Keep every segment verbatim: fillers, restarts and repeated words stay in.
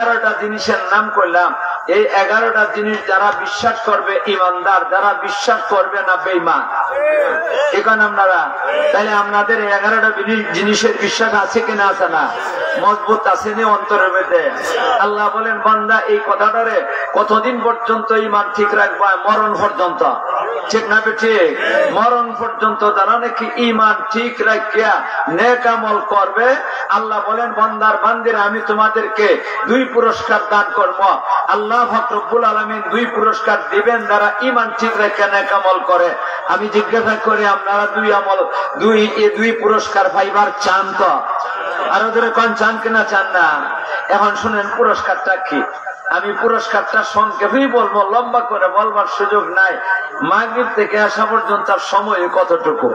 এগারোটা জিনিসের নাম করলাম। এই এগারোটা জিনিস যারা বিশ্বাস করবে ইমানদার, যারা বিশ্বাস করবে না বেঈমান। এখন আপনারা, তাহলে আপনাদের এই এগারোটা জিনিস, জিনিসের বিশ্বাস আছে কি না আছে না? মজবুত আছে নি অন্তরের মধ্যে? আল্লাহ বলেন, বান্দা, এই কথাটারে কতদিন পর্যন্ত ইমান ঠিক রাখবা? মরণ পর্যন্ত। ঠিক না বেঠিক? মরণ পর্যন্ত যারা নাকি ইমান ঠিক রাখিয়া নেক আমল করবে, আল্লাহ বলেন, বান্দার বান্দিরা, আমি তোমাদেরকে দুই পুরস্কার দান করব। আল্লাহ পাক রব্বুল আলামিন দুই পুরস্কার দিবেন যারা ইমান ঠিক রাখিয়া নেক আমল করে। আমি জিজ্ঞাসা করি, আপনারা দুই আমল, দুই, এই দুই পুরস্কার পাইবার চান তো? আরো জোরে কন, চান কিনা চান না? এখন শুনেন পুরস্কারটা কি। আমি পুরস্কারটা সংক্ষেপেই বলবো, লম্বা করে বলবার সুযোগ নাই। মাগরিব থেকে এশা পর্যন্ত আর সময় কতটুকু,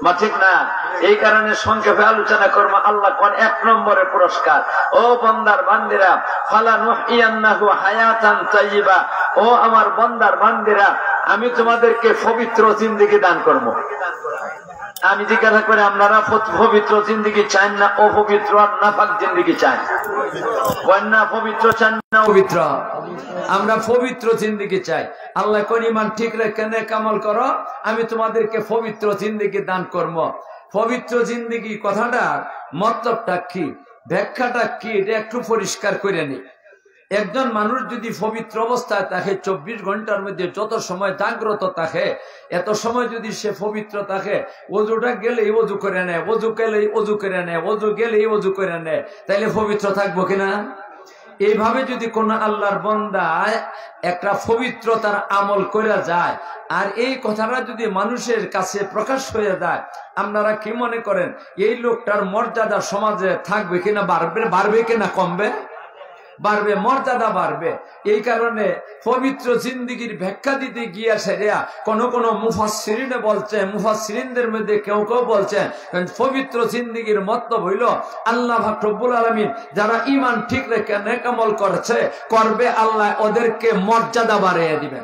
বা ঠিক না? এই কারণে সংক্ষেপে আলোচনা করবো। আল্লাহ কোন এক নম্বরে পুরস্কার, ও বন্দার বান্দিরা, ফালানুহিয়ান্নাহু হায়াতান তাইয়িবা, ও আমার বন্দার বান্দিরা, আমি তোমাদেরকে পবিত্র জিন্দেগি দান করব। আমি জিজ্ঞাসা করি, আপনারা পত-, পবিত্র জিন্দেগি চান না অপবিত্র আর নাপাক জিন্দেগি চান? বলেন না, পবিত্র চান না অপবিত্র? আমরা পবিত্র জিন্দেগি চাই। আল্লাহ কোন ইমান ঠিক রেখে নেক আমল করো, আমি তোমাদেরকে পবিত্র জিন্দেগি দান করব। পবিত্র জিন্দেগি কথাটার মতলবটা কি, ব্যাখ্যাটা কি, এটা একটু পরিষ্কার করে নি। একজন মানুষ যদি পবিত্র অবস্থায় থাকে, চব্বিশ ঘন্টার মধ্যে যত সময় জাগ্রত থাকে, এত সময় যদি সে পবিত্র থাকে, অজুটা গেলেই অজু করে নেয়, অজু গেলেই অজু করে নেয়, অজু গেলেই অজু করে নেয়, তাইলে পবিত্র থাকবো কিনা? এইভাবে যদি কোনো আল্লাহর বন্দায় একটা পবিত্রতার আমল করে যায়, আর এই কথাটা যদি মানুষের কাছে প্রকাশ হয়ে যায়, আপনারা কি মনে করেন, এই লোকটার মর্যাদা সমাজে থাকবে কিনা, বাড়বে, বাড়বে কিনা কমবে? বাড়বে, মর্যাদা বাড়বে। এই কারণে পবিত্র জিন্দেগির ব্যাখ্যা দিতে গিয়া সেটা কোনো কোনো মুফাসসিরিনে বলছে, মুফাসসিরিনদের মধ্যে কেউ কেউ বলছেন, কারণ পবিত্র জিন্দেগির মতলব হইল আল্লাহ পাক রব্বুল আলামিন যারা ইমান ঠিক রেখে নেক আমল করছে, করবে, আল্লাহ ওদেরকে মর্যাদা বাড়িয়ে দিবেন।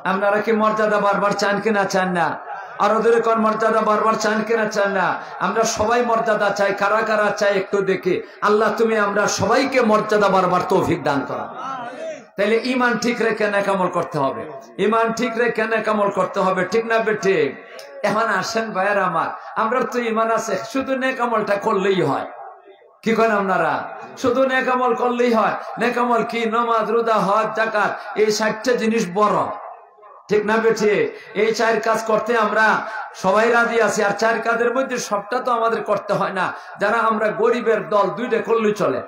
আপনারা কি মর্যাদা বাড়বার চান কিনা চান না? আরো জোরে কন, মর্যাদা বাড়বার চান কিনা চান না? আমরা সবাই মর্যাদা চাই। কারা কারা চাই একটু দেখি। আল্লাহ, তুমি আমরা সবাইকে মর্যাদা বাড়বার তৌফিক দান করো। তাইলে ইমান ঠিক রেখে নেক আমল করতে হবে, ইমান ঠিক রেখে নেক আমল করতে হবে, ঠিক না বেঠিক? এখন আসেন ভাইয়েরা আমার, আমরার তো ইমান আছে, শুধু নেক আমলটা করলেই হয়। কি কন আপনারা? শুধু নেক আমল করলেই হয়। নেক আমল কি? নমাজ, রোজা, হজ, যাকাত, এই চাইরটা জিনিস বড়, ঠিক না বেঠিক? এই চাইর কাজ করতে আমরা সবাই রাজি আছি। আর চাইর কাজের মধ্যে সবটা তো আমাদের করতে হয় না। যারা আমরা গরিবের দল, দুইটা করলেই চলে।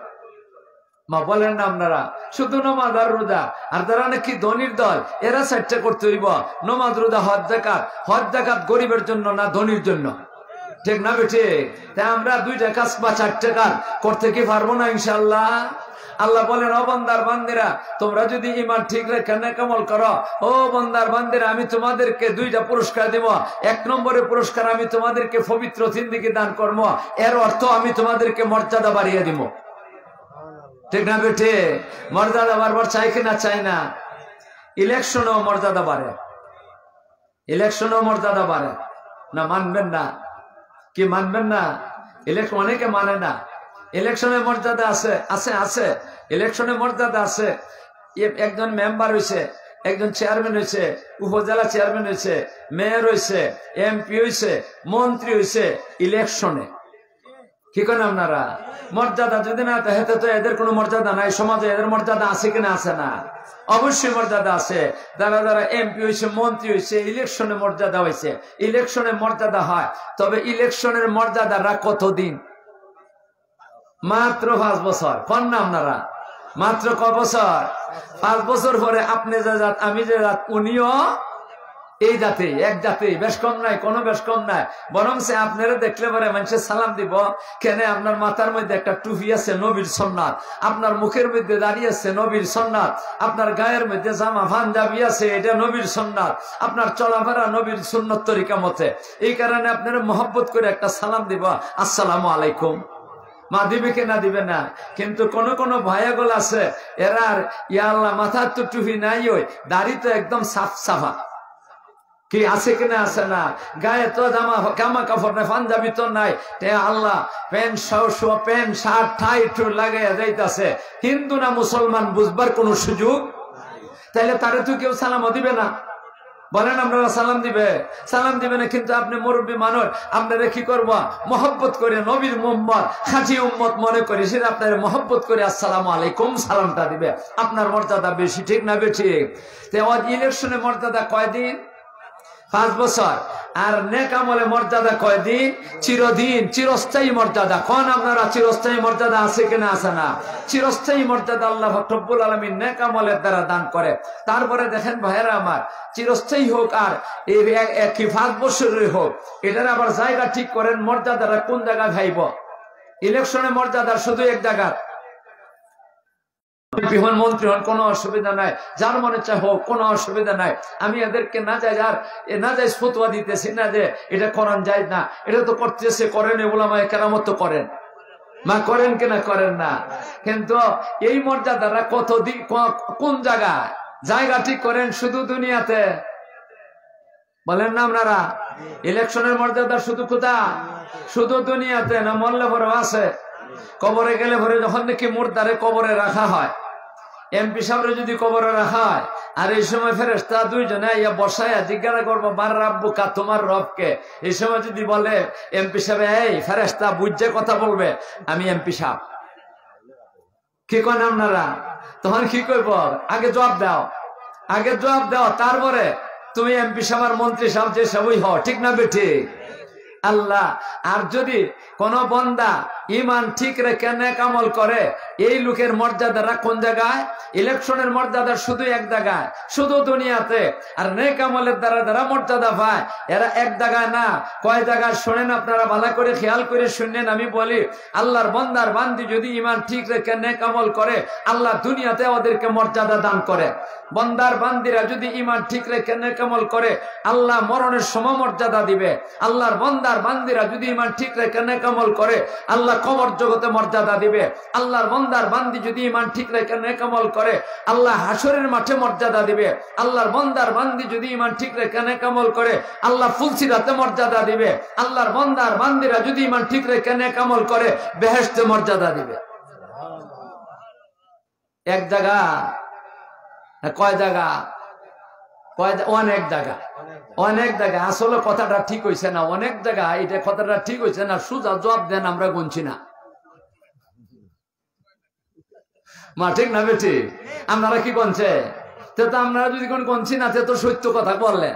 মা, বলেন না আপনারা, শুধু নমাজ আর রোজা। আর যারা নাকি ধনীর দল, এরা চাইরটা করতে হইব, নমাজ, রোজা, হজ, যাকাত। হজ, যাকাত গরিবের জন্য না ধনীর জন্য? ঠিক না বেঠিক? তাই আমরা দুইটা কাজ বা চাইরটা কাজ করতে কি পারবো না ইনশাআল্লাহ? আল্লাহ বলেন, ও বন্দার বান্দিরা, তোমরা যদি ইমান ঠিক রেখে নেক আমল করো, ও বন্দার বান্দিরা, আমি তোমাদেরকে দুইটা পুরস্কার দিব। এক নম্বরে পুরস্কার, আমি তোমাদেরকে পবিত্র জিন্দেগি দান করবো। এর অর্থ, আমি তোমাদেরকে মর্যাদা বাড়িয়ে দিব। ঠিক না বেঠিক? মর্যাদা বাড়বার চাই কি না চাই না? ইলেকশনেও মর্যাদা বাড়ে, ইলেকশনেও মর্যাদা বাড়ে। না, মানবেন না? কি মানবেন না? ইলেকশন অনেকে মানে না। ইলেকশনে মর্যাদা আছে, আছে, আছে। ইলেকশনে মর্যাদা আছে। এ-, একজন মেম্বার হইছে, একজন চেয়ারম্যান হইছে, উপজেলা চেয়ারম্যান হইছে, মেয়র হইছে, এমপি হইছে, মন্ত্রী হইছে ইলেকশনে। কি কন আপনারা? মর্যাদা যদি না থাকে, তো এদের কোনো মর্যাদা নাই। সমাজে এদের মর্যাদা আছে কি না আছে না? অবশ্যই মর্যাদা আছে। যারা যারা এমপি হইছে, মন্ত্রী হইছে, ইলেকশনে মর্যাদা হইছে, ইলেকশনে মর্যাদা হয়। তবে ইলেকশনের মর্যাদাটা কতদিন? মাত্র পাঁচ বছর। কন না আপনারা? মাত্র ক বছর? পাঁচ বছর পরে আপনি যে জাত, আমি যে জাত, উনিও এই জাতেই, এক জাতেই, বেশ কম নাই, কোনো বেশ কম নাই। বরং সে আপনারে দেখলে পরে মানুষে সালাম দিব। কেনে? আপনার মাথার মধ্যে একটা টুপি আছে, নবীর সুন্নাত। আপনার মুখের মধ্যে দাড়ি আছে, নবীর সুন্নাত। আপনার গায়ের মধ্যে জামা পাঞ্জাবি আছে, এটা নবীর সুন্নাত। আপনার চলাফেরা নবীর সুন্নত তরিকা মতে। এই কারণে আপনারে মহব্বত করে একটা সালাম দিব, "আসসালামু আলাইকুম।" মা, দিবে কি না দিবে না? কিন্তু কোন কোন ভাইয়াগুলো আছে, এরার, ইয়া আল্লাহ, মাথার তো টুপি নাই, ওই দাড়ি তো একদম সাফ সাফা। কি আছে কি না, আছে না? গায়ে তো জামা, জামা কাপড় নাই, পাঞ্জাবি তো নাই। তে আল্লাহ প্যান্ট সহ, সহ প্যান্ট, শার্ট, টাই, টু লাগাইয়া যাইতাছে। হিন্দু না মুসলমান বুঝবার কোনো সুযোগ? তাইলে তারে তো কেউ সালামও দিবে না। বলেন, আপনারা সালাম দিবে? সালাম দিবে না, কিন্তু আপনি মুরব্বী মানুষ, আপনারা কি করবো? মহব্বত করে, নবীর উম্মত, খাঁটি উম্মত মনে করে, সে আপনারা মহব্বত করে আসসালামু আলাইকুম সালামটা দিবে। আপনার মর্যাদা বেশি, ঠিক না বেঠিক? তে ওই ইলেকশনে মর্যাদা কয়দিন? পাঁচ বছর। আর নেক আমলে মর্যাদা কয়দিন? চিরদিন, চিরস্থায়ী মর্যাদা। কোন আপনারা চিরস্থায়ী মর্যাদা আছে কি না, আছে না? চিরস্থায়ী মর্যাদা আল্লাহ পাক রব্বুল আলামিন নেক আমলের দ্বারা দান করে। তারপরে দেখেন ভাইয়েরা আমার, চিরস্থায়ী হোক আর এই এক, এক কি পাঁচ বছরই হোক, এটার আবার জায়গা ঠিক করেন, মর্যাদাটা কোন জায়গায় খাইব। ইলেকশনে মর্যাদা শুধু এক জায়গার। এমপি হন, মন্ত্রী হন, কোনো অসুবিধা নাই, যার মনে চায় হোক, কোনো অসুবিধা নাই। আমি এদেরকে না যায় আর এ না যায় ফতোয়া দিতেছি না যে এটা করান যায় না, এটা তো করতেছে, করেন, এ ওলামায়ে কেরামত তো করেন, মা করেন কিনা করেন না। কিন্তু এই মর্যাদাটা কত দি-, ক-, কোন জায়গায়? জায়গা ঠিক করেন শুধু দুনিয়াতে। বলেন না আপনারা, ইলেকশনের মর্যাদা শুধু কোথা? শুধু দুনিয়াতে না, মরলে পরেও আছে। কবরে গেলে পরে যখন নাকি মুর্দারে কবরে রাখা হয়, এমপি সাহেবরে যদি কবরে রাখা হয়, আর এই সময় ফেরেশতা দুইজনে আইয়া বসাইয়া জিজ্ঞাসা করবো, "মান রাব্বুকা, তোমার রব কে?" এই সময় যদি বলে এমপি সাহেব, "এই ফেরেশতা, বুঝে কথা বলবে, আমি এমপি সাহেব।" কি কন আপনারা? তখন কি কইব? আগে জবাব দাও, আগে জবাব দাও, তারপরে তুমি এমপি সাহেব আর মন্ত্রী সাহেব যে সবই হও, ঠিক না বেঠিক? আল্লাহ, আর যদি কোন বন্দা ইমান ঠিক রেখে নেক আমল করে, এই লোকের মর্যাদাটা কোন জায়গায়? ইলেকশনের মর্যাদা শুধু এক জায়গায়, শুধু দুনিয়াতে। আর নেক আমলের দ্বারা যারা মর্যাদা পায়, এরা এক জায়গায় না, কয় জায়গায়। শোনেন, আপনারা ভালো করে খেয়াল করে শুনলেন, আমি বলি, আল্লাহর বন্দার বান্দি যদি ইমান ঠিক রেখে নেক আমল করে, আল্লাহ দুনিয়াতে ওদেরকে মর্যাদা দান করে। বন্দার বান্দিরা যদি ইমান ঠিক রেখে নেক আমল করে, আল্লাহ মরণের সময় মর্যাদা দিবে। আল্লাহর বন্দার বান্দিরা যদি ইমান ঠিক রেখে নেক আমল করে, আল্লাহ কবর জগতে মর্যাদা দিবে। আল্লাহর বন্দার বান্দি যদি ইমান ঠিক রেখে নেক আমল করে, আল্লাহ হাশরের মাঠে মর্যাদা দিবে। আল্লাহর বন্দার বান্দি যদি ইমান ঠিক রেখে নেক আমল করে, আল্লাহ ফুলসিরাতে মর্যাদা দিবে। আল্লাহর বন্দার বান্দিরা যদি ইমান ঠিক রেখে নেক আমল করে, বেহেশতে মর্যাদা দিবে। এক জায়গা না, কয় জায়গা? কয় জা-, অনেক জায়গা, অনেক জায়গা। আসলে কথাটা ঠিক হইছে না, অনেক জায়গা। এটা কথাটা ঠিক হইছে না, সোজা জবাব দেন, আমরা গুনছি না। মা, ঠিক না বেঠিক? আপনারা কি গনছে? তে তো আপনারা যদি কোন গনছি না, তে তো সত্য কথা বললে।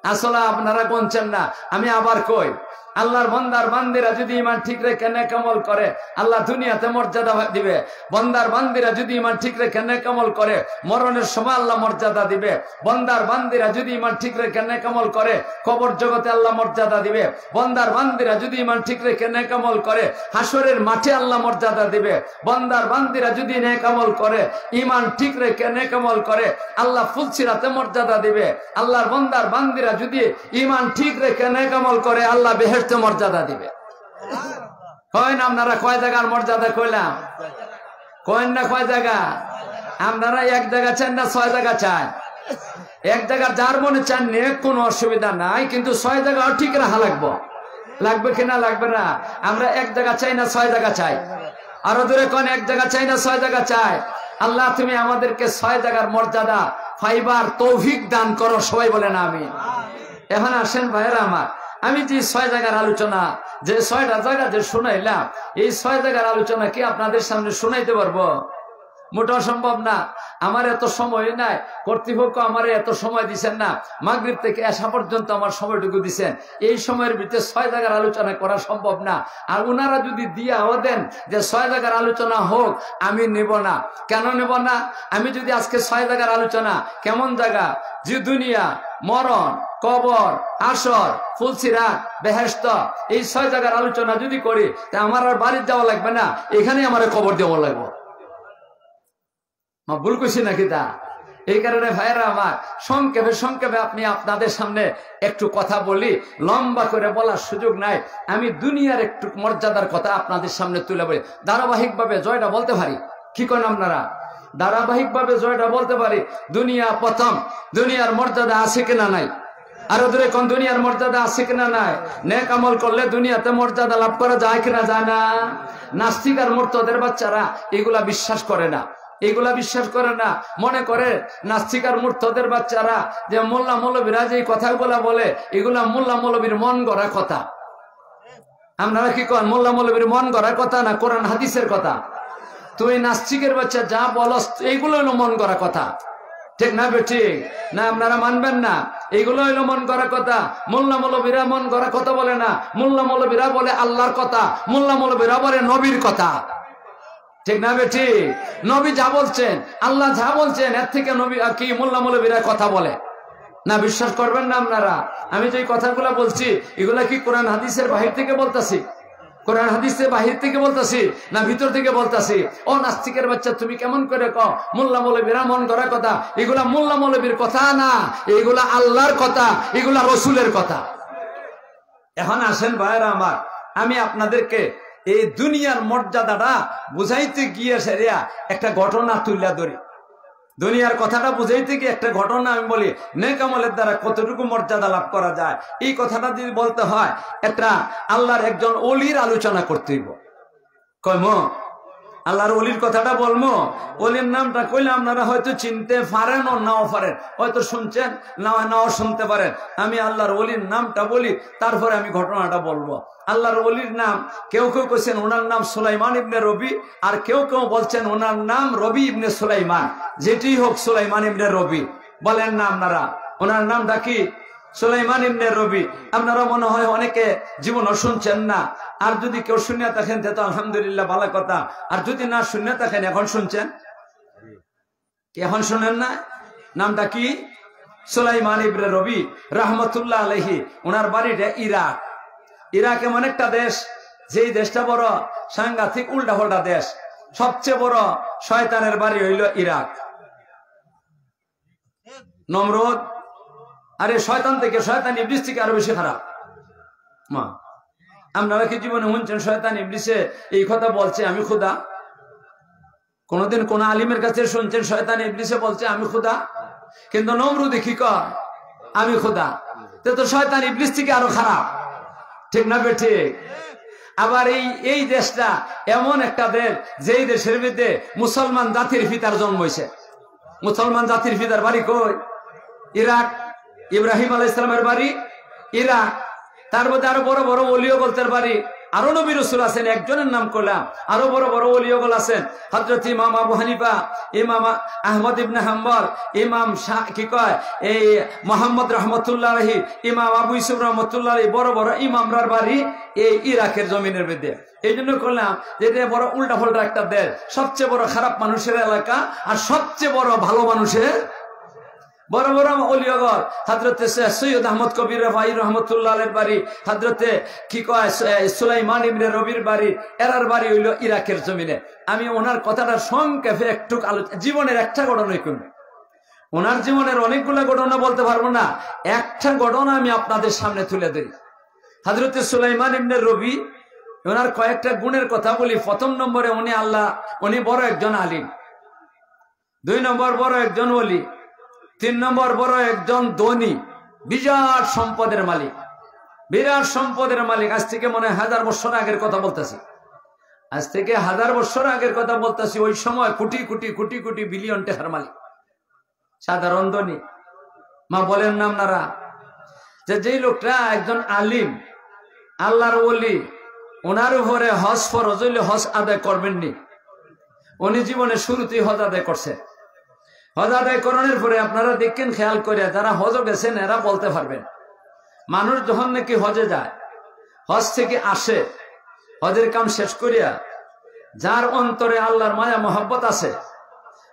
আসলে আপনারা গনছেন না। আমি আবার কই, আল্লাহর বন্দার বান্দিরা যদি ইমান ঠিক রেখে নেক আমল করে, আল্লাহ দুনিয়াতে মর্যাদা দিবে। বন্দার বান্দিরা যদি ইমান ঠিক রেখে নেক আমল করে, মরণের সময় আল্লাহ মর্যাদা দিবে। বন্দার বান্দিরা যদি ইমান ঠিক রেখে নেক আমল করে, কবর জগতে আল্লাহ মর্যাদা দিবে। বন্দার বান্দিরা যদি ইমান ঠিক রেখে নেক আমল করে, হাশরের মাঠে আল্লাহ মর্যাদা দিবে। বন্দার বান্দিরা যদি নেক আমল করে, ইমান ঠিক রেখে নেক আমল করে, আল্লাহ ফুলসিরাতে মর্যাদা দিবে। আল্লাহর বন্দার বান্দিরা যদি ইমান ঠিক রেখে নেক আমল করে, আল্লাহ বেহেশতে মর্যাদা দিবে। কইন আপনারা কয় জায়গার মর্যাদা কইলাম? কইন না কয় জায়গা? আপনারা এক জায়গা চান না ছয় জায়গা চান? এক জায়গার যার মনে চান নেক, কোনো অসুবিধা নাই, কিন্তু ছয় জায়গাও ঠিক রাখা লাগবো। লাগবে কি না লাগবে না? আমরা এক জায়গা চাই না ছয় জায়গা চাই? আরো জোরে কইন, এক জায়গা চাই না ছয় জায়গা চাই? আল্লাহ, তুমি আমাদেরকে ছয় জায়গার মর্যাদা পাইবার তৌফিক দান করো। সবাই বলেন আমিন। এখন আসেন ভাইয়েরা আমার, আমি যে ছয় জায়গার আলোচনা, যে ছয়টা জায়গা যে শুনাইলাম, এই ছয় জায়গার আলোচনা কি আপনাদের সামনে শুনাইতে পারবো? মোটেও সম্ভব না। আমার এত সময় নাই, কর্তৃপক্ষ আমারে এত সময় দিছেন না। মাগরিব থেকে এশা পর্যন্ত আমার সময়টুকু দিছেন, এই সময়ের ভিতরে ছয় জায়গার আলোচনা করা সম্ভব না। আর ওনারা যদি দিয়াও দেন যে ছয় জায়গার আলোচনা হোক, আমি নিব না। কেন নিব না? আমি যদি আজকে ছয় জায়গার আলোচনা, কেমন জায়গা, যে দুনিয়া, মরণ, কবর, হাশর, ফুলসিরাত, বেহেশত, এই ছয় জায়গার আলোচনা যদি করি, তা আমার আর বাড়ির যাওয়া লাগবে না, এখানেই আমারে কবর দেওয়া লাগবে। মা, ভুল করছি নাকি তা? এই কারণে ভাইয়েরা আমার, সংক্ষেপে সংক্ষেপে আপনি, আপনাদের সামনে একটু কথা বলি, লম্বা করে বলার সুযোগ নাই। আমি দুনিয়ার একটু মর্যাদার কথা আপনাদের সামনে তুলে বলি, ধারাবাহিকভাবে জয়টা বলতে পারি। কি কন আপনারা? ধারাবাহিকভাবে জয়টা বলতে পারি। দুনিয়া প্রথম, দুনিয়ার মর্যাদা আছে কিনা নাই? আরো জোরে কন, দুনিয়ার মর্যাদা আছে কিনা নাই? নেক আমল করলে দুনিয়াতে মর্যাদা লাভ করা যায় কিনা যায় না? নাস্তিক আর মুরতাদের বাচ্চারা এগুলা বিশ্বাস করে না, এগুলা বিশ্বাস করে না। মনে করে নাস্তিক আর মুরতাদের বাচ্চারা যে মোল্লা মৌলবীরা যে কথাগুলা বলে, এগুলা মোল্লা মৌলবীর মন গড়া কথা। আপনারা কি কন, মোল্লা মৌলবীর মন গড়া কথা না কোরআন হাদিসের কথা? তুই নাস্তিকের বাচ্চা যা বলস, এইগুলো হইলো মন গড়া কথা, ঠিক না বেঠিক? না, আপনারা মানবেন না। এইগুলো হইলো মন গড়া কথা। মোল্লা মৌলবীরা মন গড়া কথা বলে না, মোল্লা মৌলবীরা বলে আল্লাহর কথা, মোল্লা মৌলবীরা বলে নবীর কথা, ঠিক না বেঠিক? নবী যা বলছেন, আল্লাহ যা বলছেন, এর থেকে নবী আর কি মোল্লা মৌলবীরা কথা বলে না? বিশ্বাস করবেন না আপনারা। আমি যে কথাগুলা বলছি, এগুলা কি কোরআন হাদিসের বাহির থেকে বলতাছি? কোরআন হাদিসের বাহির থেকে বলতাছি না ভিতর থেকে বলতাছি? ও নাস্তিকের বাচ্চা, তুমি কেমন করে কও মোল্লা মৌলবীরা মন গড়া কথা? এগুলা মোল্লা মৌলবীর কথা না, এগুলা আল্লাহর কথা, এগুলা রসুলের কথা। এখন আসেন ভাইরা আমার, আমি আপনাদেরকে এই দুনিয়ার মর্যাদাটা বুঝাইতে গিয়া সেরিয়া একটা ঘটনা তুলিয়া ধরি। দুনিয়ার কথাটা বুঝাইতে গিয়ে একটা ঘটনা আমি বলি, নেক আমলের দ্বারা কতটুকু মর্যাদা লাভ করা যায়, এই কথাটা যদি বলতে হয়, একটা আল্লাহর একজন অলির আলোচনা করতে হইব। কইমু, আল্লাহর অলির কথাটা বলবো। অলির নামটা কইলে আপনারা হয়তো চিনতে পারেন ও নাও পারেন, হয়তো শুনছেন, না নাও শুনতে পারেন। আমি আল্লাহর অলির নামটা বলি, তারপরে আমি ঘটনাটা বলবো। আল্লাহর অলির নাম, কেউ কেউ কইছেন ওনার নাম সুলাইমান ইবনে রবি, আর কেউ কেউ বলছেন ওনার নাম রবি ইবনে সুলাইমান। যেটি হোক, সুলাইমান ইবনে রবি বলেন না আপনারা, ওনার নামটা কি? সুলাইমান ইবনে রবি। আপনারা মনে হয় অনেকে জীবনও শুনছেন না, আর যদি কেউ শুনিয়া থাকেন তে তো আলহামদুলিল্লাহ, ভালো কথা। আর যদি না শুনিয়া থাকেন, এখন শুনছেন কি? এখন শুনেন না? নামটা কি? সুলাইমান ইবনে রবি রহমতুল্লাহ আলাইহি। ওনার বাড়িটা ইরাক। ইরাক এমন একটা দেশ, যেই দেশটা বড় সাংঘাতিক উল্টা-পাল্টা দেশ। সবচেয়ে বড় শয়তানের বাড়ি হইল ইরাক। নমরুদ, আরে শয়তান থেকে, শয়তান ইবলিস থেকে আরো বেশি খারাপ। মা, আপনারা কি জীবনে শুনছেন শয়তান ইবলিসে এই কথা বলছে, "আমি খুদা"? কোনোদিন কোন আলিমের কাছে শুনছেন শয়তান ইবলিসে বলছে, "আমি খুদা"? কিন্তু নমরুদে কি কয়, "আমি খুদা"? তে তো শয়তান ইবলিস থেকে আরো খারাপ, ঠিক না বেঠিক? আবার এই, এই দেশটা এমন একটা দেশ, যেই দেশের মধ্যে মুসলমান জাতির পিতার জন্ম হয়েছে। মুসলমান জাতির পিতার বাড়ি কই? ইরাক। ইব্রাহিম আলাইহিস সালামের বাড়ি ইরাক। তার মধ্যে আরো বড় বড় ওলিও বলতে পারি, আরো নবী রসুল আছেন, একজনের নাম করলাম, আরো বড় বড় ওলিও বল আছেন, হযরত ইমাম আবু হানিফা, ইমাম আহমদ ইবনে হাম্বল, ইমাম শা-, কি কয়, এই মোহাম্মদ রহমতুল্লাহ আলাইহি, ইমাম আবু ইউসুফ রহমতুল্লাহ আলাইহি, বড় বড় ইমামরার বাড়ি এই ইরাকের জমিনের মধ্যে। এই জন্য করলাম যে এটা বড় উল্টা-পাল্টা একটা দেশ, সবচেয়ে বড় খারাপ মানুষের এলাকা আর সবচেয়ে বড় ভালো মানুষের। বড় বড় অলিয়গর, হযরতে সে-, সৈয়দ আহমদ কবির রেফাই রহমতুল্লাহ আলাইহির বাড়ি, হযরতে কি কয়, সু-, এ, সুলাইমান ইবনে রবির বাড়ি, এরার বাড়ি হইল ইরাকের জমিনে। আমি ওনার কথাটা সংক্ষেপে একটু আলোচ-, জীবনের একটা ঘটনাই কইব। ওনার জীবনের অনেকগুলা ঘটনা বলতে পারবো না, একটা ঘটনা আমি আপনাদের সামনে তুলে ধরি। হযরতে সুলাইমান ইবনে রবি, ওনার কয়েকটা গুণের কথা বলি। প্রথম নম্বরে উনি আল্লাহ, উনি বড় একজন আলিম। দুই নম্বর, বড় একজন ওলি। তিন নম্বর, বড় একজন ধনী, বিরাট সম্পদের মালিক, বিরাট সম্পদের মালিক। আজ থেকে মনে হয় হাজার বছর আগের কথা বলতেছি, আজ থেকে হাজার বছর আগের কথা বলতেছি। ওই সময় কোটি কোটি কোটি কোটি বিলিয়ন টাকার মালিক, সাধারণ ধনী। মা, বলেন না আপনারা, যে যেই লোকটা একজন আলিম, আল্লাহর ওলি, ওনার উপরে হজ ফরজ হইলে হজ আদায় করবেননি। উনি জীবনের শুরুতেই হজ আদায় করছেন। হজ আদায় করানোর পরে আপনারা দেখেন, খেয়াল করে, যারা হজও গেছেন এরা বলতে পারবেন, মানুষ যখন নাকি হজে যায়, হজ থেকে আসে, হজের কাম শেষ করিয়া যার অন্তরে আল্লাহর মায়া মহব্বত আছে,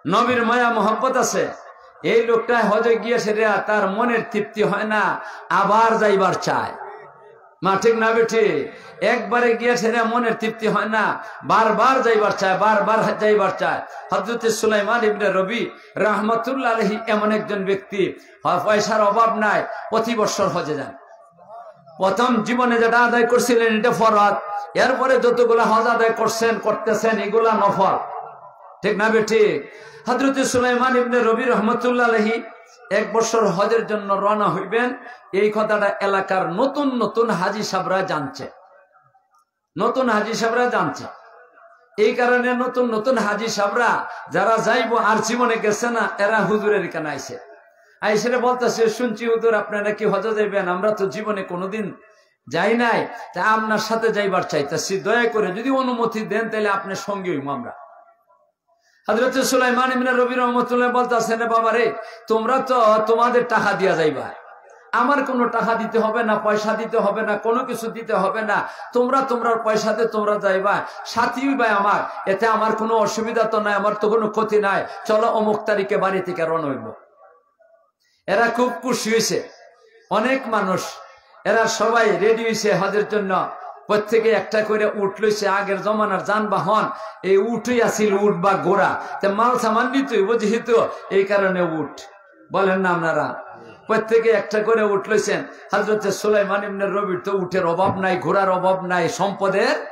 নবীর মায়া মহব্বত আছে, এই লোকটা হজে গিয়া সেটা তার মনের তৃপ্তি হয় না, আবার যাইবার চায়। মা, ঠিক না বেঠিক? একবারে গিয়া সেটা মনের তৃপ্তি হয় না, বারবার যাইবার চায়, বারবার যাইবার চায়। হযরতে সুলাইমান ইবনে রবি রহমতুল্লাহ আলাইহি এমন একজন ব্যক্তি, হ-, পয়সার অভাব নাই, প্রতি বছর হজে যান। প্রথম জীবনে যেটা আদায় করছিলেন এটা ফরজ, এরপরে যতগুলা হজ আদায় করছেন, করতেছেন, এগুলা নফল। ঠিক না বেঠিক? হযরতে সুলাইমান ইবনে রবি রহমতুল্লাহ আলাইহি এক বছর হজের জন্য রওনা হইবেন, এই কথাটা এলাকার নতুন নতুন হাজি সাবরা জানছে, নতুন হাজি সাবরা জানছে। এই কারণে নতুন নতুন হাজি সাবরা যারা যাইবো আর জীবনে গেছে না, এরা হুজুরের এখানে আইছে, আইসে বলতেছে, "শুনছি হুজুর, আপনি নাকি হজে যাইবেন, আমরা তো জীবনে কোনোদিন যাই নাই, তা আপনার সাথে যাইবার চাইতেছি, দয়া করে যদি অনুমতি দেন, তাহলে আপনার সঙ্গে হইবো আমরা।" হযরত সুলাইমান ইবনে রবি রহমতুল্লাহ বলতেছেন, "রে বাবা রে, তোমরা তো তোমাদের টাকা দিয়া যাইবা, আমার কোনো টাকা দিতে হবে না, পয়সা দিতে হবে না, কোনো কিছু দিতে হবে না, তোমরা তোমরার পয়সাতে তোমরা যাইবা, সাথী হইবা আমার, এতে আমার কোনো অসুবিধা তো নাই, আমার তো কোনো ক্ষতি নাই, চলো অমুক তারিখে বাড়ি থেকে রওনা হইব।" এরা খুব খুশি হইছে, অনেক মানুষ, এরা সবাই রেডি হইছে হজের জন্য। প্রত্যেকে একটা করে উট লইছে, আগের জমানার যানবাহন, এই উটই আছিল, উট বা ঘোড়া। তে মাল সামান নিতে হইব যেহেতু, এই কারণে উট। বলেন না আপনারা? প্রত্যেকে একটা করে উট লইছেন। হযরতে সুলাইমান ইবনে রবির তো উটের অভাব নাই, ঘোড়ার অভাব নাই, সম্পদের।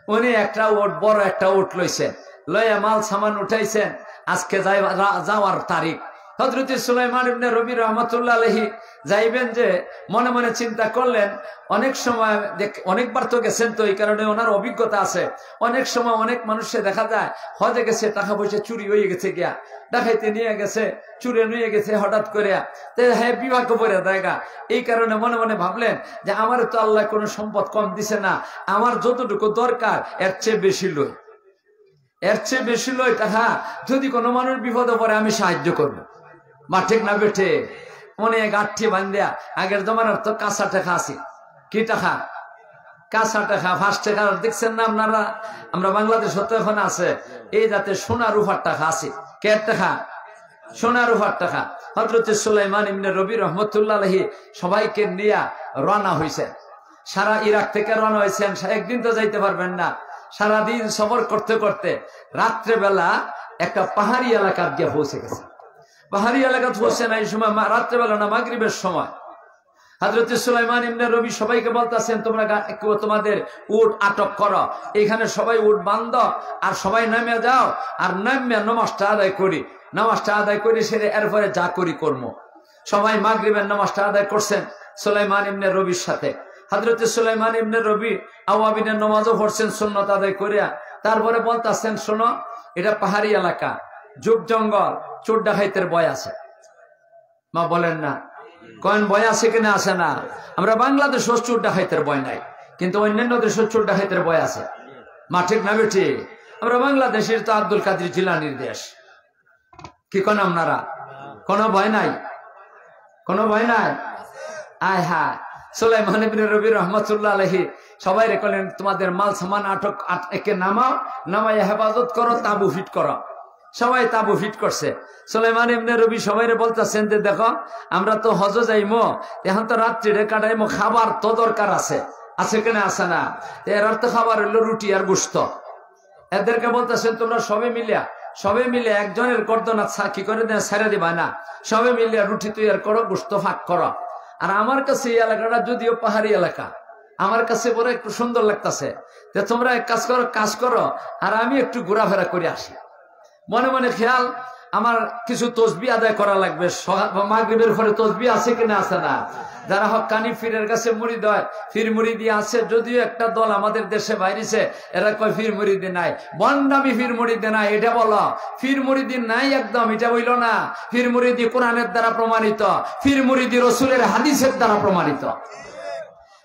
উনি একটা উট, বড় একটা উট লইছেন, লইয়া মাল সামান উঠাইছেন। আজকে যাই-, রা-, যাওয়ার তারিখ। হযরতে সুলাইমান ইবনে রবি রহমতুল্লাহ আলাইহি যাইবেন যে মনে মনে চিন্তা করলেন, অনেক সময় দেখ-, অনেকবার তো গেছেন, তো এই কারণে ওনার অভিজ্ঞতা আছে। অনেক সময় অনেক মানুষে দেখা যায় হজে গেছে, টাকা পয়সা চুরি হয়ে গেছে গিয়া, ডাকাইতে নিয়ে গেছে, চুরে নিয়ে গেছে হঠাৎ করে, তে হে বিভাগে পড়ে দেয়গা। এই কারণে মনে মনে ভাবলেন যে আমার তো আল্লাহ কোনো সম্পদ কম দিছে না, আমার যতটুকু দরকার এর চেয়ে বেশি লই, এর চেয়ে বেশি লই টাকা, যদি কোনো মানুষ বিপদে পড়ে আমি সাহায্য করব। মা ঠিক না বেঠে? মনে এক আটটি বান্ধিয়া, আগের জমানার তো কাঁচা টাকা আছে, কি টাকা? কাঁচা টাকা, পাঁচ টাকা দেখছেন না আপনারা? আমরা বাংলাদেশে তো এখন আছে, এই যাতে সোনা রূপার টাকা আছে। কে টাকা? সোনা রূপার টাকা। হযরতে সুলাইমান ইবনে রবি রহমতুল্লাহ আলাইহি সবাইকে নিয়া রওনা হইছেন, সারা ইরাক থেকে রওনা হইছেন। সা-, একদিন তো যাইতে পারবেন না, সারাদিন সফর করতে করতে রাত্রেবেলা একটা পাহাড়ি এলাকার গিয়ে পৌঁছে গেছে। পাহাড়ি এলাকাত পৌঁছে না, এই সময় মা-, রাত্রেবেলা না, মাগরিবের সময়। হযরতে সুলাইমান ইবনে রবি সবাইকে বলতেছেন, "তোমরা গা-, কেউ তোমাদের উট আটক করো, এখানে সবাই উট বান্ধো, আর সবাই নেমে যাও, আর নেমে নামাজটা আদায় করি, নামাজটা আদায় করি, সেরে এরপরে যা করি কর্ম।" সবাই মাগরিবের নামাজটা আদায় করছেন সুলাইমান ইবনে রবির সাথে। হযরতে সুলাইমান ইবনে রবি আওয়াবিনের নামাজও পড়ছেন সুন্নত আদায় করিয়া। তারপরে বলতেছেন, "শোনো, এটা পাহাড়ি এলাকা, জুক জঙ্গল, চোর ডাকাইতের ভয় আছে।" মা বলেন না, কয়েন ভয় আছে কিনা? আছে না? আমরা বাংলাদেশও চোর ডাকাইতের ভয় নাই, কিন্তু অন্যান্য দেশও চোর ডাকাইতের ভয় আছে। মা ঠিক না বেঠি? আমরা বাংলাদেশের তো আব্দুল কাদের জিলানির দেশ। কি কন আপনারা? কোনো ভয় নাই, কোনো ভয় নাই। আয় হায়, সুলাইমান ইবনে রবি রহমতুল্লাহ আলাইহি সবাইরে কইলেন, "তোমাদের মাল সামান আটক, আট-, একে নামাও, নামাই হেফাজত করো, তাবু ফিট করো।" সবাই তাবু ফিট করছে। সুলাইমান ইবনে রবি সবাইরে বলতেছেন যে, "দেখো, আমরা তো হজে যাইমু, এখন তো রাত্রিরে কাটাইমু, খাবার তো দরকার আছে, আছে কিনা? আছে না?" এরার তো খাবার হইলো রুটি আর গোশত। এদেরকে বলতেছেন, "তোমরা সবে মিলিয়া, সবে মিলে একজনের গর্দনা ছা-, কি করে দেন, ছেড়ে দিবা না, সবে মিলিয়া রুটি তৈয়ার করো, গোশত ফাঁক করো। আর আমার কাছে এই এলাকাটা যদিও পাহাড়ি এলাকা, আমার কাছে বড় একটু সুন্দর লাগতাছে, তে তোমরা এক কাজ করো, কাজ করো, আর আমি একটু ঘোরাফেরা করে আসি।" মনে মনে খেয়াল, আমার কিছু তসবি আদায় করা লাগবে। সকা-, মাগরিবের পরে তসবি আছে কিনা? আছে না? যারা হক্কানি পীরের কাছে মুরিদ হয়, পীর মুরিদি আছে, যদিও একটা দল আমাদের দেশে বাইরেছে, এরা কয় পীর মুরিদি নাই। ভণ্ডামি পীর মুরিদি নাই, এটা বলো। পীর মুরিদি নাই একদম, এটা বইল না। পীর মুরিদি কোরআনের দ্বারা প্রমাণিত, পীর মুরিদি রসুলের হাদিসের দ্বারা প্রমাণিত।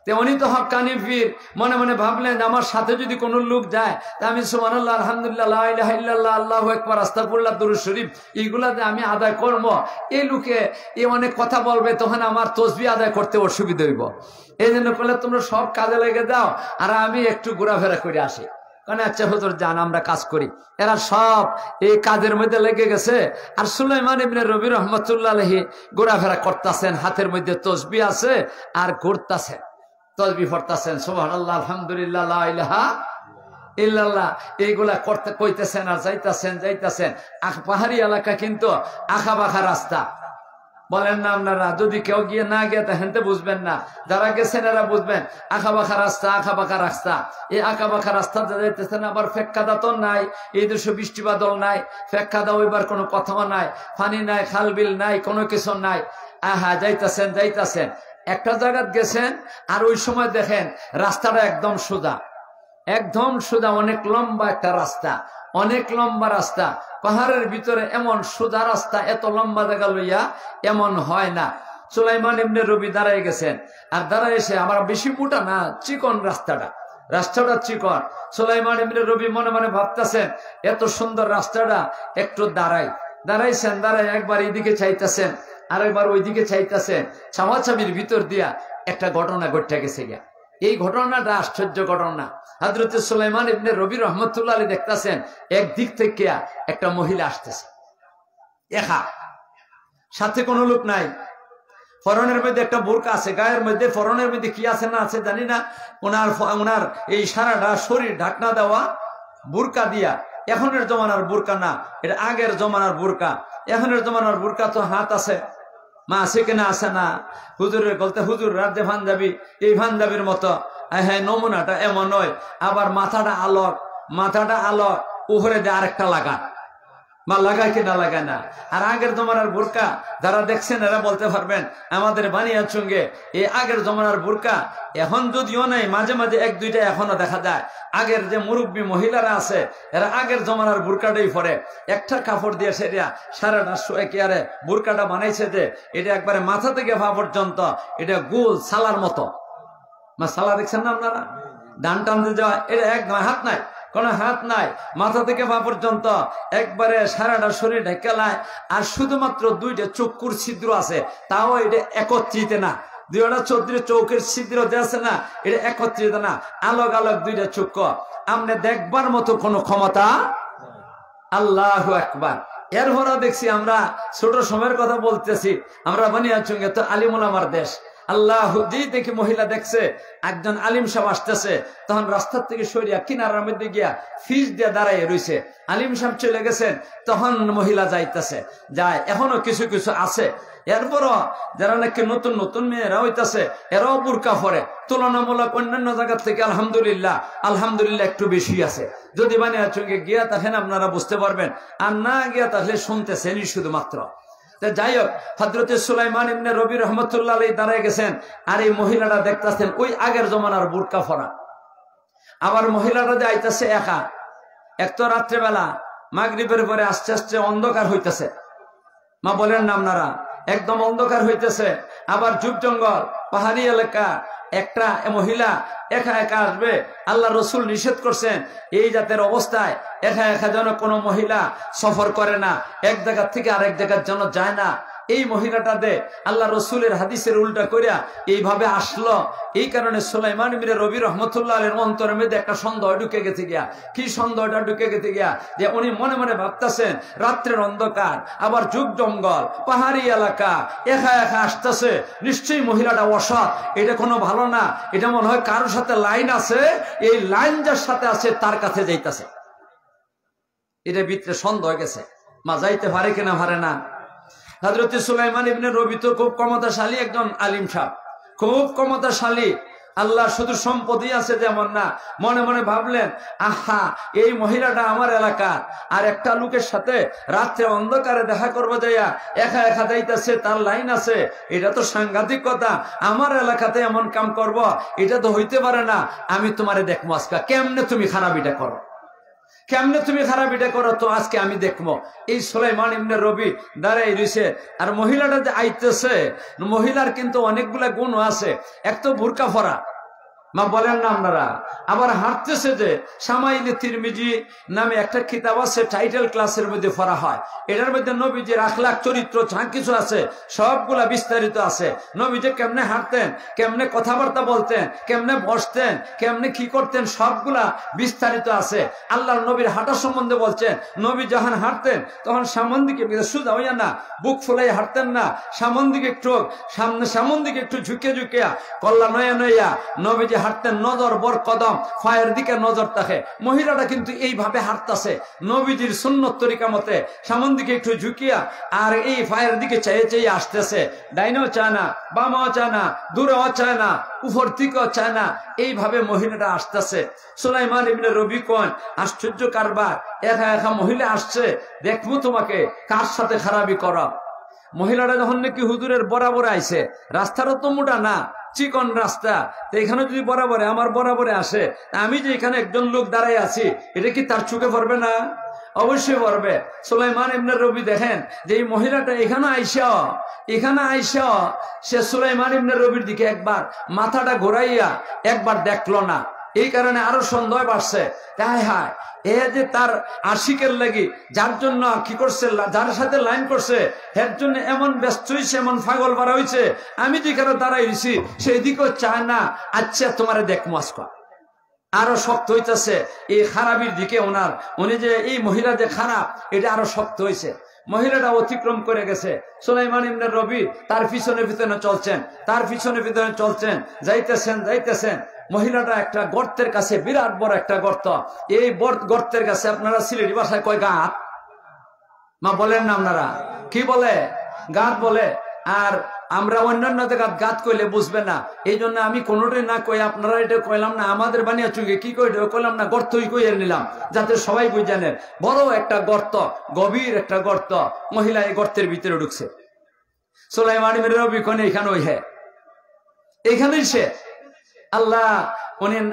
তে উনি তো হক্কানি পীর, মনে মনে ভাবলেন, "আমার সাথে যদি কোনো লোক যায়, তা আমি সুবহানাল্লাহ, আলহামদুলিল্লাহ, লা ইলাহা ইল্লাল্লাহ, আল্লাহু আকবার, আস্তাগফিরুল্লাহ, দুরূদ শরীফ, এইগুলা যে আমি আদায় করবো, এই লোকে এ অনেক কথা বলবে, তখন আমার তসবি আদায় করতে অসুবিধা হইব।" এই জন্য বলে, "তোমরা সব কাজে লেগে যাও, আর আমি একটু ঘোরাফেরা করে আসি।" মানে, "আচ্ছা হুজুর, যান, আমরা কাজ করি।" এরা সব এই কাজের মধ্যে লেগে গেছে। আর সুলাইমান ইবনে রবি রহমতুল্লাহ আলাইহি ঘোরাফেরা করতেছেন, হাতের মধ্যে তসবি আছে আর ঘুরতেছেন, তসবি পড়তেছেন, "সুবহানাল্লাহ, আলহামদুলিল্লাহ, লা ইলাহা ইল্লাল্লাহ।" এইগুলা করতে কইতেছেন আর যাইতাছেন, যাইতাছেন। আখ-, পাহাড়ি এলাকা কিন্তু আঁকা বাঁকা রাস্তা। বলেন না আপনারা, যদি কেউ গিয়া না গিয়া দেখেন তে বুঝবেন না, যারা গেছেন এরা বুঝবেন। আঁকা বাঁকা রাস্তা, আঁকা বাঁকা রাস্তা, এই আঁকা বাঁকা রাস্তাতে যাইতেছেন, আবার ফেক্কাদা তো নাই, এই দেশে বৃষ্টি বাদল নাই, ফেক্কাদা অইবার কোনো কথাও নাই, পানি নাই, খাল বিল নাই, কোনো কিছু নাই। আহা, যাইতাছেন, যাইতাছেন, একটা জাগাত গেছেন, আর ওই সময় দেখেন রাস্তাটা একদম সোজা, একদম সোজা, অনেক লম্বা একটা রাস্তা, অনেক লম্বা রাস্তা। পাহাড়ের ভিতরে এমন সোজা রাস্তা, এত লম্বা জাগা লইয়া এমন হয় না। সুলাইমান ইবনে রবি দাঁড়ায় গেছেন, আর দাঁড়ায় এসে, আমরা বেশি মোটা না, চিকন রাস্তাটা, রাস্তাটা চিকন। সুলাইমান ইবনে রবি মনে মনে ভাবতেছেন, এত সুন্দর রাস্তাটা, একটু দাঁড়াই। দাঁড়াইছেন, দাঁড়াই একবার এইদিকে চাইতেছেন, আরেকবার ওইদিকে চাইতেছেন। চাওয়াচাবির ভিতর দিয়া একটা ঘটনা ঘটে গেছে গিয়া। এই ঘটনাটা আশ্চর্য ঘটনা। হযরতে সুলাইমান ইবনে রবি রহমতুল্লাহ আলাইহি দেখতেছেন, একদিক থেকে একটা মহিলা আসতেছে, একা, সাথে কোনো লোক নাই। পরনের মধ্যে একটা বুরকা আছে, গায়ের মধ্যে, পরনের মধ্যে কি আছে না আছে জানি না। ওনার ফ-, ওনার এই সারাটা শরীর ঢাকনা দেওয়া বুরকা দিয়া। এখনের জমানার বুরকা না, এটা আগের জমানার বুরকা। এখনের জমানার বুরকা তো হাত আছে, মা আছে কিনা আছে না। হুজুরের বলতে হুজুর রাতে পাঞ্জাবি, এই পাঞ্জাবির মতো। আয় হায়, নমুনাটা এমন নয়। আবার মাথাটা আলোর, মাথাটা আলোর, উপরে দিয়ে আরেকটা লাগা, মা লাগায় কি না লাগায় না। আর আগের জমানার বুরকা যারা দেখছেন এরা বলতে পারবেন, আমাদের বানিয়াচুঙ্গে এই আগের জমানার বুরকা এখন যদিও নাই, মাঝে মাঝে এক দুইটা এখনো দেখা যায়। আগের যে মুরব্বী মহিলারা আছে, এরা আগের জমানার বুরকাটাই পরে, একটা কাপড় দিয়ে সেটা সারাটা শো-, একেবারে বুরকাটা বানাইছে যে এটা একবারে মাথা থেকে পা পর্যন্ত, এটা গোল সালার মতো। মা, সালা দেখছেন না আপনারা? ধান টানতে যাওয়া, এটা একদম হাত নাই, কোনো হাত নাই, মাথা থেকে পা পর্যন্ত একবারে সারাটা শরীর ঢেকে লায়। আর শুধুমাত্র দুইটা চক্ষুর ছিদ্র আছে, তাও এটা একত্রিত না। দুইটা চৌধুরী চোখের ছিদ্র যে আছে না, এটা একত্রিত না, আলোক আলোক দুইটা চক্ষু। আপনি দেখবার মতো কোনো ক্ষমতা। আল্লাহু আকবার। এরপরও দেখছি, আমরা ছোট সময়ের কথা বলতেছি, আমরা বানিয়াচুঙ্গে তো আলিম ওলামার দেশ। আল্লাহ, যেই দেখি মহিলা দেখছে একজন আলিম সাহেব আসতেছে, তখন রাস্তার থেকে সরিয়া কিনারার মধ্যে গিয়া ফিস দিয়া দাঁড়াইয়া রইছে। আলিম সাহেব চলে গেছেন, তখন মহিলা যাইতেছে, যায়, এখনো কিছু কিছু আছে। এরপরও যারা নাকি নতুন নতুন মেয়েরা হইতাছে, এরাও বুরকা পরে, তুলনামূলক অন্যান্য জায়গার থেকে আলহামদুলিল্লাহ, আলহামদুলিল্লাহ একটু বেশি আছে। যদি বানিয়াচুঙ্গে গিয়া থাকেন আপনারা বুঝতে পারবেন, আর না গিয়া তাহলে শুনতেছেনই শুধুমাত্র। তো যাই হোক, হযরতে সুলাইমান ইবনে রবি রহমতুল্লাহ আলাইহি দাঁড়ায় গেছেন, আর এই মহিলাটা দেখতাছেন ওই আগের জমানার বুরকা পরা। আবার মহিলাটা যে আইতাছে একা, এক তো রাত্রেবেলা, মাগরিবের পরে আস্তে আস্তে অন্ধকার হইতাছে। মা, বলেন না আপনারা, একদম অন্ধকার হইতেছে, আবার জুপ জঙ্গল, পাহাড়ি এলাকা, একটা মহিলা একা একা আসবে। আল্লাহ রসুল নিষেধ করছেন এই জাতের অবস্থায় একা একা যেন কোনো মহিলা সফর করে না, এক জায়গা থেকে আরেক জায়গার জন্য যায় না। এই মহিলাটা দে আল্লাহ রসুলের হাদিসের উল্টা করিয়া এইভাবে আসলো। এই কারণে সুলাইমান ইবনে রবি রহমতুল্লাহ আলাইহির অন্তরের মধ্যে একটা সন্দেহ ঢুকে গেছে গিয়া। কি সন্দেহটা ঢুকে গেছে গিয়া? যে উনি মনে মনে ভাবতেছেন, রাত্রের অন্ধকার, আবার জুপ জঙ্গল, পাহাড়ি এলাকা, একা একা আসতেছে, নিশ্চয়ই মহিলাটা অসৎ, এটা কোনো ভালো না, এটা মনে হয় কারোর সাথে লাইন আছে, এই লাইন যার সাথে আছে তার কাছে যাইতাছে। এটা ভিতরে সন্দেহ হয়ে গেছে, মা, যাইতে পারে কিনা পারে না। হযরতে সুলাইমান ইবনে রবি তো খুব ক্ষমতাশালী একজন আলিম সাহেব, খুব ক্ষমতাশালী, আল্লাহর শুধু সম্পদই আছে যেমন না। মনে মনে ভাবলেন, আহা, এই মহিলাটা আমার এলাকার, আর একটা লোকের সাথে রাত্রে অন্ধকারে দেখা করবো যাইয়া, একা একা যাইতাছে, তার লাইন আছে, এটা তো সাংঘাতিক কথা। আমার এলাকাতে এমন কাম করবো, এটা তো হইতে পারে না। আমি তোমারে দেখবো আজকে, কেমনে তুমি খারাপিটা করো, কেমনে তুমি খারাপিটা করো, তো আজকে আমি দেখবো। এই সুলাইমান ইবনে রবি দাঁড়াই রইছে, আর মহিলাটা যে আইতেছে, মহিলার কিন্তু অনেকগুলা গুণ আছে। এক তো বুরকা পরা, মা, বলেন না আপনারা, আবার হাঁটতেছে যে। শামাইলে তিরমিজি নামে একটা কিতাব আছে, টাইটেল ক্লাসের মধ্যে পড়া হয়। এটার মধ্যে নবীজির আখলাক, চরিত্র যা কিছু আছে সবগুলা বিস্তারিত আছে। নবীজি কেমনে হাঁটতেন, কেমনে কথাবার্তা বলতেন, কেমনে বসতেন, কেমনে কি করতেন, সবগুলা বিস্তারিত আছে। আল্লাহর নবীর হাঁটা সম্বন্ধে বলছেন, নবী যখন হাঁটতেন তখন সামন দিকে সোজা হইয়া না, বুক ফুলাই হাঁটতেন না, সামন দিকে একটু সামনে, সামন দিকে একটু ঝুঁকে ঝুঁকিয়া, কল্লা নয়া নয়া নবীজি হাঁটতে নজর বর কদম, পায়ের দিকে নজর থাকে। মহিলাটা কিন্তু এইভাবে হাঁটতাছে নবীজির সুন্নত তরিকা মতে, সামন দিকে একটু ঝুঁকিয়া, আর এই পায়ের দিকে চেয়ে চেয়ে আসতেছে। ডাইনেও চায় না, বামেও চায় না, দূরেও চায় না, উপর দিকেও চায় না। এইভাবে মহিলাটা আসতেছে। সুলাইমান ইবনে রবি কইন, আশ্চর্য কারবার, একা একা মহিলা আসছে, দেখবো তোমাকে কার সাথে খারাপি করা। মহিলাটা যখন নাকি হুজুরের বরাবরে আইছে, রাস্তাটা তো মোটা না, চিকন রাস্তা, তো এখানে যদি বরাবরে, আমার বরাবরে আসে, তা আমি যে এখানে একজন লোক দাঁড়াই আছি, এটা কি তার চোখে পড়বে না? অবশ্যই পড়বে। সুলাইমান ইবনে রবি দেখেন যে এই মহিলাটা এখানে আইসা, এখানে আইসা সে সুলাইমান ইবনে রবির দিকে একবার মাথাটা ঘুরাইয়া একবার দেখলো না। এই কারণে আরো সন্দেহ বাড়ছে। হায় হায়, এ যে তার আশিকের লাগি, যার জন্য কি করছে, লা-, যার সাথে লাইন করছে, এর জন্য এমন ব্যস্ত হইছে, এমন পাগল পারা হইছে, আমি যেখানে দাঁড়াই হইছি, সেই দিকেও চায় না। আচ্ছা, তোমারে দেখমু আজকে। আরো শক্ত হইতেছে এই খারাপির দিকে ওনার, উনি যে এই মহিলা যে খারাপ, এটা আরো শক্ত হইছে। মহিলাটা অতিক্রম করে গেছে। সুলাইমান ইবনে রবি তার পিছনে পিছনে চলছেন, তার পিছনে পিছনে চলছেন, যাইতেছেন, যাইতেছেন। মহিলাটা একটা গর্তের কাছে, বিরাট বড় একটা গর্ত। এই বর-, গর্তের কাছে, আপনারা সিলেটি ভাষায় কয় গাঁত, মা বলেন না আপনারা, কি বলে? গাঁত বলে। আর আমরা অন্যান্য জায়গাত গাঁত কইলে বুঝবে না, এই জন্য আমি কোনোটাই না কই, আপনারা এটা কইলাম না, আমাদের বানিয়া চুঙ্গে কি কই, এটা কইলাম না, গর্তই কইয়া নিলাম, যাতে সবাই বুঝে নেন। বড় একটা গর্ত, গভীর একটা গর্ত। মহিলা এই গর্তের ভিতরে ঢুকছে। সুলাইমান ইবনে রবি কইন, এখানে ওই হে, এখানেই সে। আল্লাহ, উনি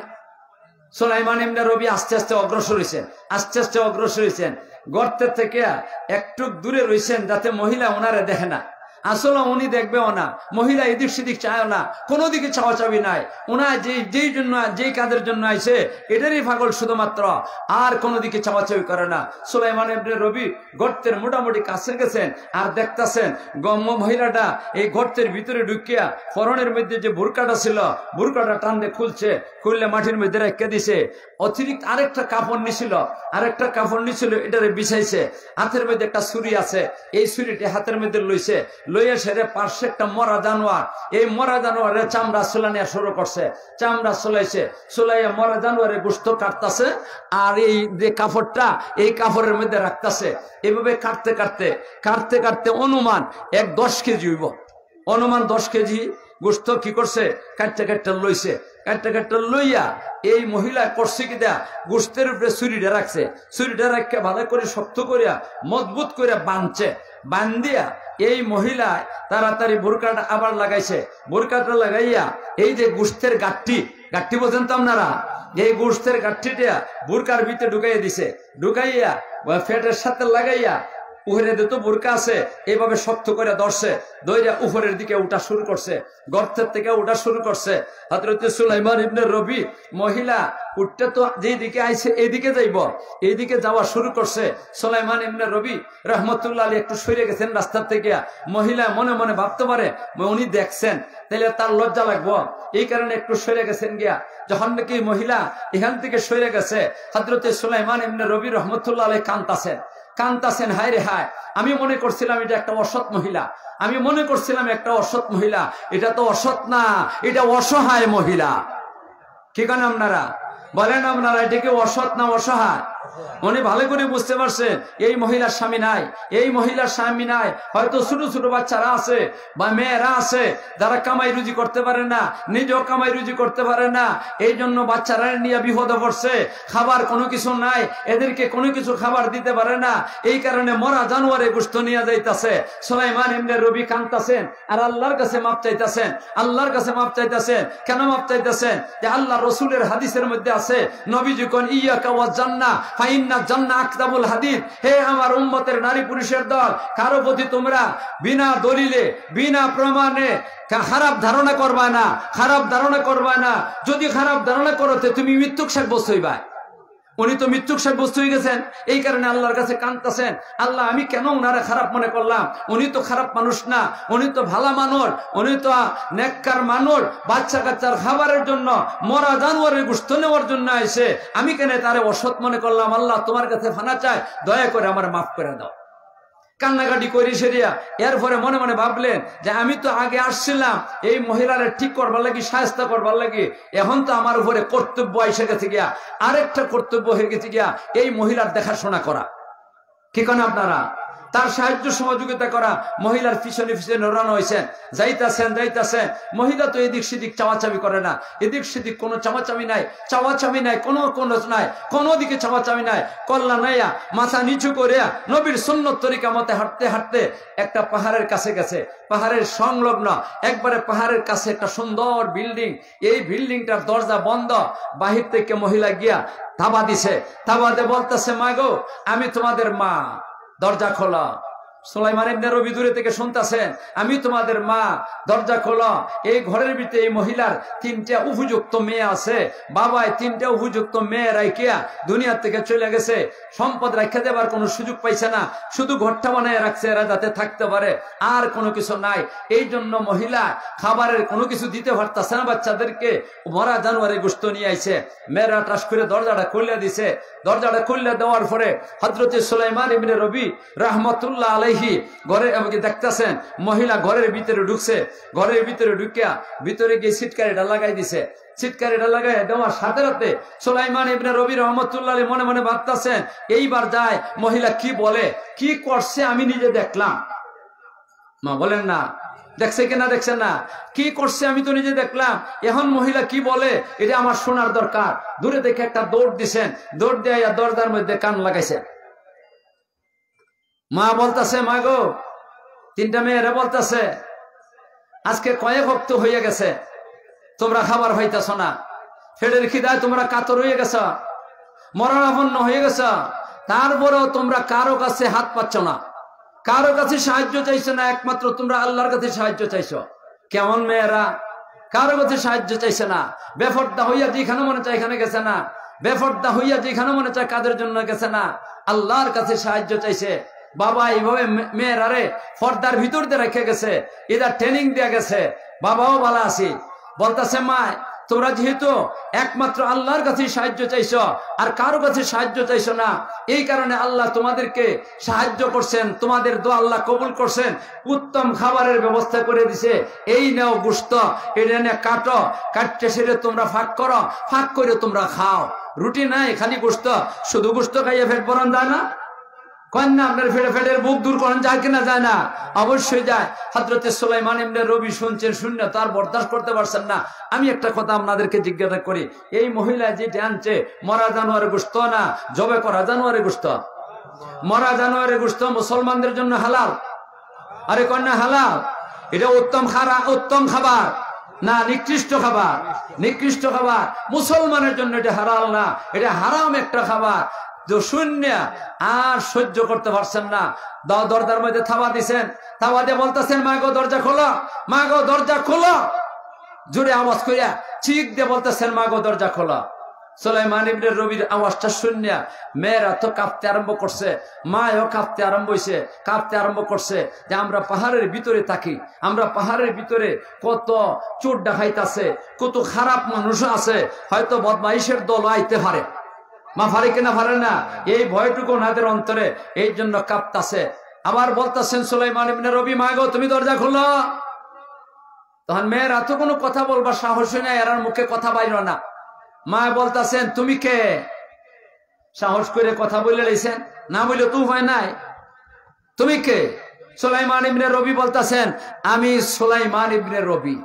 সুলাইমান ইবনে রবি আস্তে আস্তে অগ্রসর হইছেন, আস্তে আস্তে অগ্রসর হইছেন। গর্তের থেকে একটু দূরে রইছেন, যাতে মহিলা ওনারে দেখে না। আসলে উনি দেখবেও না, মহিলা এদিক সেদিক চায় না, কোনো দিকে চাওয়াচাওয়ি নাই। ওনার যে, যেই জন্য, যেই কাজের জন্য আইছে, এটারই পাগল শুধুমাত্র, আর কোনো দিকে চাওয়াচাওয়ি করে না। সুলাইমান ইবনে রবি গর্তের মোটামুটি কাছে গেছেন, আর দেখতাছেন গম্য মহিলাটা এই গর্তের ভিতরে ঢুকিয়া পরনের মধ্যে যে বুরকাটা ছিল, বুরকাটা টানতে খুলছে, খুললে মাটির মধ্যে রেখে দিছে। অতিরিক্ত আরেকটা কাপড় নিছিল, আরেকটা কাপড় নিছিল, এটারে বিছাইছে। হাতের মধ্যে একটা ছুরি আছে, এই ছুরিটি হাতের মধ্যে লইছে, লইয়া সেরে পার্শ্বে একটা মরা জানোয়ার, এই মরা জানোয়ারের চামড়া ছুলানিয়া শুরু করছে, চামড়া ছুলাইছে, ছুলাইয়া মরা জানোয়ারের গোশত কাটতাছে, আর এই যে কাপড়টা, এই কাপড়ের মধ্যে রাখতাছে। এইভাবে কাটতে কাটতে, কাটতে কাটতে অনুমান এক দশ কেজি হইব, অনুমান দশ কেজি গোশত কি করছে, কাটতে কাটতে লইছে। কাটতে কাটতে লইয়া এই মহিলা করছে কি দেয়া, গোশতের উপরে ছুরিটা রাখছে, ছুরিটা রাখিয়া ভালো করে শক্ত করিয়া মজবুত করে বাঁধছে। বান্ধিয়া এই মহিলা তাড়াতাড়ি বুরকাটা আবার লাগাইছে। বুরকাটা লাগাইয়া এই যে গোশতের গাঁটটি, গাঁটটি বোঝেন তো আপনারা, এই গোশতের গাঁটটিটা বুরকার ভিতরে ঢুকাইয়া দিছে। ঢুকাইয়া ওই পেটের সাথে লাগাইয়া উপরে দিত বুরকা আছে, এইভাবে শক্ত করে ধরছে, ধইরা উপরের দিকে উঠা শুরু করছে, গর্তের থেকে উঠা শুরু করছে। হযরতে সুলাইমান ইবনে রবি, মহিলা উঠতে তো যেদিকে আইছে এইদিকে যাইব, এইদিকে যাওয়া শুরু করছে। সুলাইমান ইবনে রবি রহমতুল্লাহ আলী একটু সরে গেছেন রাস্তার থেকে। মহিলা মনে মনে ভাবতে পারে, উনি দেখছেন, তাহলে তার লজ্জা লাগবো, এই কারণে একটু সরে গেছেন গিয়া। যখন নাকি মহিলা এখান থেকে সরে গেছে, হযরতে সুলাইমান ইবনে রবি রহমতুল্লাহ আলাইহি কান্তাছেন, কান্তাছেন, "হায় রে হায়, আমি মনে করছিলাম এটা একটা অসৎ মহিলা, আমি মনে করছিলাম একটা অসৎ মহিলা, এটা তো অসৎ না, এটা অসহায় মহিলা।" কি কন আপনারা? বলেন আপনারা, এটা কি অসৎ না অসহায়? উনি ভালো করে বুঝতে পারছেন, এই মহিলার স্বামী নাই, এই মহিলার স্বামী নাই, হয়তো ছোট ছোট বাচ্চারা আছে বা মেয়েরা আছে, যারা কামাই রুজি করতে পারে না, নিজেও কামাই রুজি করতে পারে না, এই জন্য বাচ্চারা নিয়ে বিপদে পড়ছে, খাবার কোনো কিছু নাই, এদেরকে কোনো কিছু খাবার দিতে পারে না, এই কারণে মরা জানোয়ারে গোশত নিয়ে যাইতাছে। সুলাইমান ইবনে রবি কান্তাছেন, আর আল্লাহর কাছে মাফ চাইতাছেন, আল্লাহর কাছে মাফ চাইতাছেন। কেন মাফ চাইতাছেন? যে আল্লাহর রসুলের হাদিসের মধ্যে আছে, নবীজি কন, "ইয়াকা ওয়া জান্না, ফা ইন্না জান্না আকদাবুল হাদিস।" হে আমার উম্মতের নারী পুরুষের দল, কারো প্রতি তোমরা বিনা দলিলে, বিনা প্রমাণে কা-, খারাপ ধারণা করবা না, খারাপ ধারণা করবা না। যদি খারাপ ধারণা করো, তে তুমি মিথ্যুক সাব্যস্ত হইবা। উনি তো মিথ্যুক সাব্যস্ত হয়ে গেছেন, এই কারণে আল্লাহর কাছে কাঁদতেছেন, "আল্লাহ, আমি কেন ওনারে খারাপ মনে করলাম? উনি তো খারাপ মানুষ না, উনি তো ভালা মানুষ, উনি তো, আহ, নেককার মানুষ, বাচ্চা কাচ্চার খাবারের জন্য, মরা জানোয়ারের গোশত নেওয়ার জন্য আইছে, আমি কেন তারে অসৎ মনে করলাম? আল্লাহ, তোমার কাছে ফানা চাই, দয়া করে আমার মাফ করে দাও।" কান্নাকাটি করি সেরিয়া। এরপরে মনে মনে ভাবলেন যে, "আমি তো আগে আসছিলাম এই মহিলারে ঠিক করবার লাগি, শায়েস্তা করবার লাগি, এখন তো আমার উপরে কর্তব্য আইসা গেছে গিয়া, আরেকটা কর্তব্য হয়ে গেছে গিয়া এই মহিলার দেখাশোনা করা।" কি কন আপনারা? তার সাহায্য সহযোগিতা করা, মহিলার পিছনে পিছনে রওনা হইছেন, যাইতাছেন, যাইতাছেন, মহিলা তো এদিক সেদিক চাওয়াচাবি করে না, এদিক সেদিক কোনো চাওয়াচাবি নাই, চাওয়াচাবি নাই, কোনো, কোনো নাই, কোনো দিকে চাওয়াচাবি নাই, কল্লা নাইয়া, মাথা নিচু করিয়া, নবীর সুন্নত তরিকা মতে হাঁটতে হাঁটতে একটা পাহাড়ের কাছে গেছে, পাহাড়ের সংলগ্ন, একবারে পাহাড়ের কাছে একটা সুন্দর বিল্ডিং, এই বিল্ডিংটার দরজা বন্ধ, বাহির থেকে মহিলা গিয়া থাবা দিছে, থাবা দিয়ে বলতেছে, "মা গো, আমি তোমাদের মা, দরজা খোলা।" সুলাইমান ইবনে রবি দূরে থেকে শুনতাছেন, "আমি তোমাদের মা, দরজা খোলা।" এই ঘরের ভিতরে এই মহিলার তিনটা উপযুক্ত মেয়ে আছে, বাবায় তিনটা উপযুক্ত মেয়ে রাখিয়া দুনিয়া থেকে চলে গেছে, সম্পদ রাখিয়া দেবার কোনো সুযোগ পাইছে না, শুধু ঘরটা বানায় রাখছে এরা যাতে থাকতে পারে, আর কোনো কিছু নাই। এই জন্য মহিলা খাবারের কোনো কিছু দিতে পারতাছে না বাচ্চাদেরকে, মরা জানোয়ারের গোশত নিয়ে আইছে। মেয়েরা টাস করে দরজাটা খুলে দিছে, দরজাটা খুলে দেওয়ার পরে হযরতে সুলাইমান ইবনে রবি রহমতুল্লাহ আলাইহি ঘরে, এবং কি দেখতাছেন, মহিলা ঘরের ভিতরে ঢুকছে, ঘরের ভিতরে ঢুকিয়া ভিতরে গিয়ে সিটকারিটা লাগাই দিছে। সিটকারিটা লাগাই দেওয়ার সাথে সাথে সুলাইমান ইবনে রবি রহমতুল্লাহ আলাইহি মনে মনে ভাবতাছেন, "এইবার যায় মহিলা কি বলে, কি করছে আমি নিজে দেখলাম।" মা বলেন না, দেখছে কি না দেখছে না, কি করছে আমি তো নিজে দেখলাম, এখন মহিলা কি বলে এটা আমার শোনার দরকার। দূরে দেখে একটা দৌড় দিছেন, দৌড় দিয়ে আইয়া দরজার মধ্যে কান লাগাইছে। মা বলতাছে, "মা গো," তিনটা মেয়েরা বলতাছে, "আজকে কয়েক হপ্ত হইয়া গেছে, তোমরা খাবার পাইতাছ না, পেটের খিদায় তোমরা কাতর হইয়া গেছ, মরণাপন্ন হয়ে গেছ, তারপরেও তোমরা কারো কাছে হাত পাচ্ছ না, কারো কাছে সাহায্য চাইছো না, একমাত্র তোমরা আল্লাহর কাছে সাহায্য চাইছো।" কেমন মেয়েরা, কারো কাছে সাহায্য চাইছে না, বেপর্দা হইয়া যেখানে মনে চায় এখানে গেছে না, বেপর্দা হইয়া যেখানে মনে চায় কাদের জন্য গেছে না, আল্লাহর কাছে সাহায্য চাইছে। বাবা এইভাবে মে-, মেয়েরারে পর্দার ভিতর দিয়ে রেখে গেছে, এরা ট্রেনিং দিয়ে গেছে, বাবাও ভালো আছি। বলতাছে, "মা, তোমরা যেহেতু একমাত্র আল্লাহর কাছে সাহায্য চাইছো, আর কারো কাছে সাহায্য চাইছো না, এই কারণে আল্লাহ তোমাদেরকে সাহায্য করছেন, তোমাদের দোয়া আল্লাহ কবুল করছেন, উত্তম খাবারের ব্যবস্থা করে দিছে। এই নেও গোশত, এটা নিয়ে কাটো, কাটতে সেরে তোমরা ফাঁক করো, ফাঁক করে তোমরা খাও। রুটি নাই, খালি গোশত, শুধু গোশত খাইয়ে পেট ভরান যায় না?" কন্যা আপনার ফেটে ফেটের ভুক দূর করেন যায় কিনা যায় না? অবশ্যই যায়। হযরতে সুলাইমান ইবনে রবি শুনছেন, শুনে তো আর বরদাস্ত করতে পারছেন না। আমি একটা কথা আপনাদেরকে জিজ্ঞাসা করি, এই মহিলা যেটা আনছে, মরা জানোয়ারের গোশত না, জবে করা জানোয়ারের গোশত? মরা জানোয়ারের গোশত মুসলমানদের জন্য হালাল? আরে কন্যা হালাল? এটা উত্তম খারা-, উত্তম খাবার না, নিকৃষ্ট খাবার, নিকৃষ্ট খাবার। মুসলমানের জন্য এটা হালাল না, এটা হারাম একটা খাবার। তো শুনে আর সহ্য করতে পারছেন না, দ-, দরজার মধ্যে থাবা দিছেন, থাবা দিয়ে বলতেছেন, "মা গো, দরজা খোলো, মা গো, দরজা খোলো।" জোরে আওয়াজ করিয়া চিক দিয়ে বলতেছেন, "মা গো, দরজা খোলো।" সুলাইমান ইবনে রবির আওয়াজটা শুনিয়া মেয়েরা তো কাঁপতে আরম্ভ করছে, মায়ও কাঁপতে আরম্ভ হইছে, কাঁপতে আরম্ভ করছে যে, "আমরা পাহাড়ের ভিতরে থাকি, আমরা পাহাড়ের ভিতরে কত চোর ডাকাইত আছে, কত খারাপ মানুষ আছে, হয়তো বদমাইশের দল আইতে পারে।" মা পারে কিনা পারে না, এই ভয়টুকু ওনাদের অন্তরে, এই জন্য কাঁপতাছে। আবার বলতাছেন সুলাইমান ইবনে রবি, "মা গো, তুমি দরজা খোলো।" তখন মেয়েরা তো কোনো কথা বলবার সাহস হয় না, এরার মুখে কথা বাইর না। মা বলতাছেন, "তুমি কে?" সাহস করে কথা বলে লাইছেন, না বললে তো উপায় নাই। "তুমি কে?" সুলাইমান ইবনে রবি বলতাছেন, "আমি সুলাইমান ইবনে রবি।"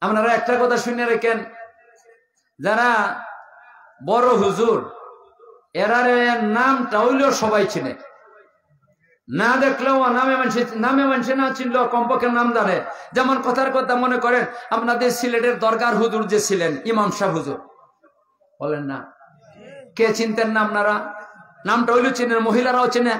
আপনারা একটা কথা শুনে রাখেন, যারা বড় হুজুর, এরারে নামটা হইলেও সবাই চিনে, না দেখলেও নামে মানষে, নামে মানষে না চিনলেও কমপক্ষে নাম জানে। যেমন কথার কথা মনে করেন, আপনাদের সিলেটের দরগার হুজুর যে ছিলেন, ইমাম সাহেব হুজুর, বলেন না, কে চিনতেন না আপনারা? নামটা হইলেও চিনেন, মহিলারাও চিনে,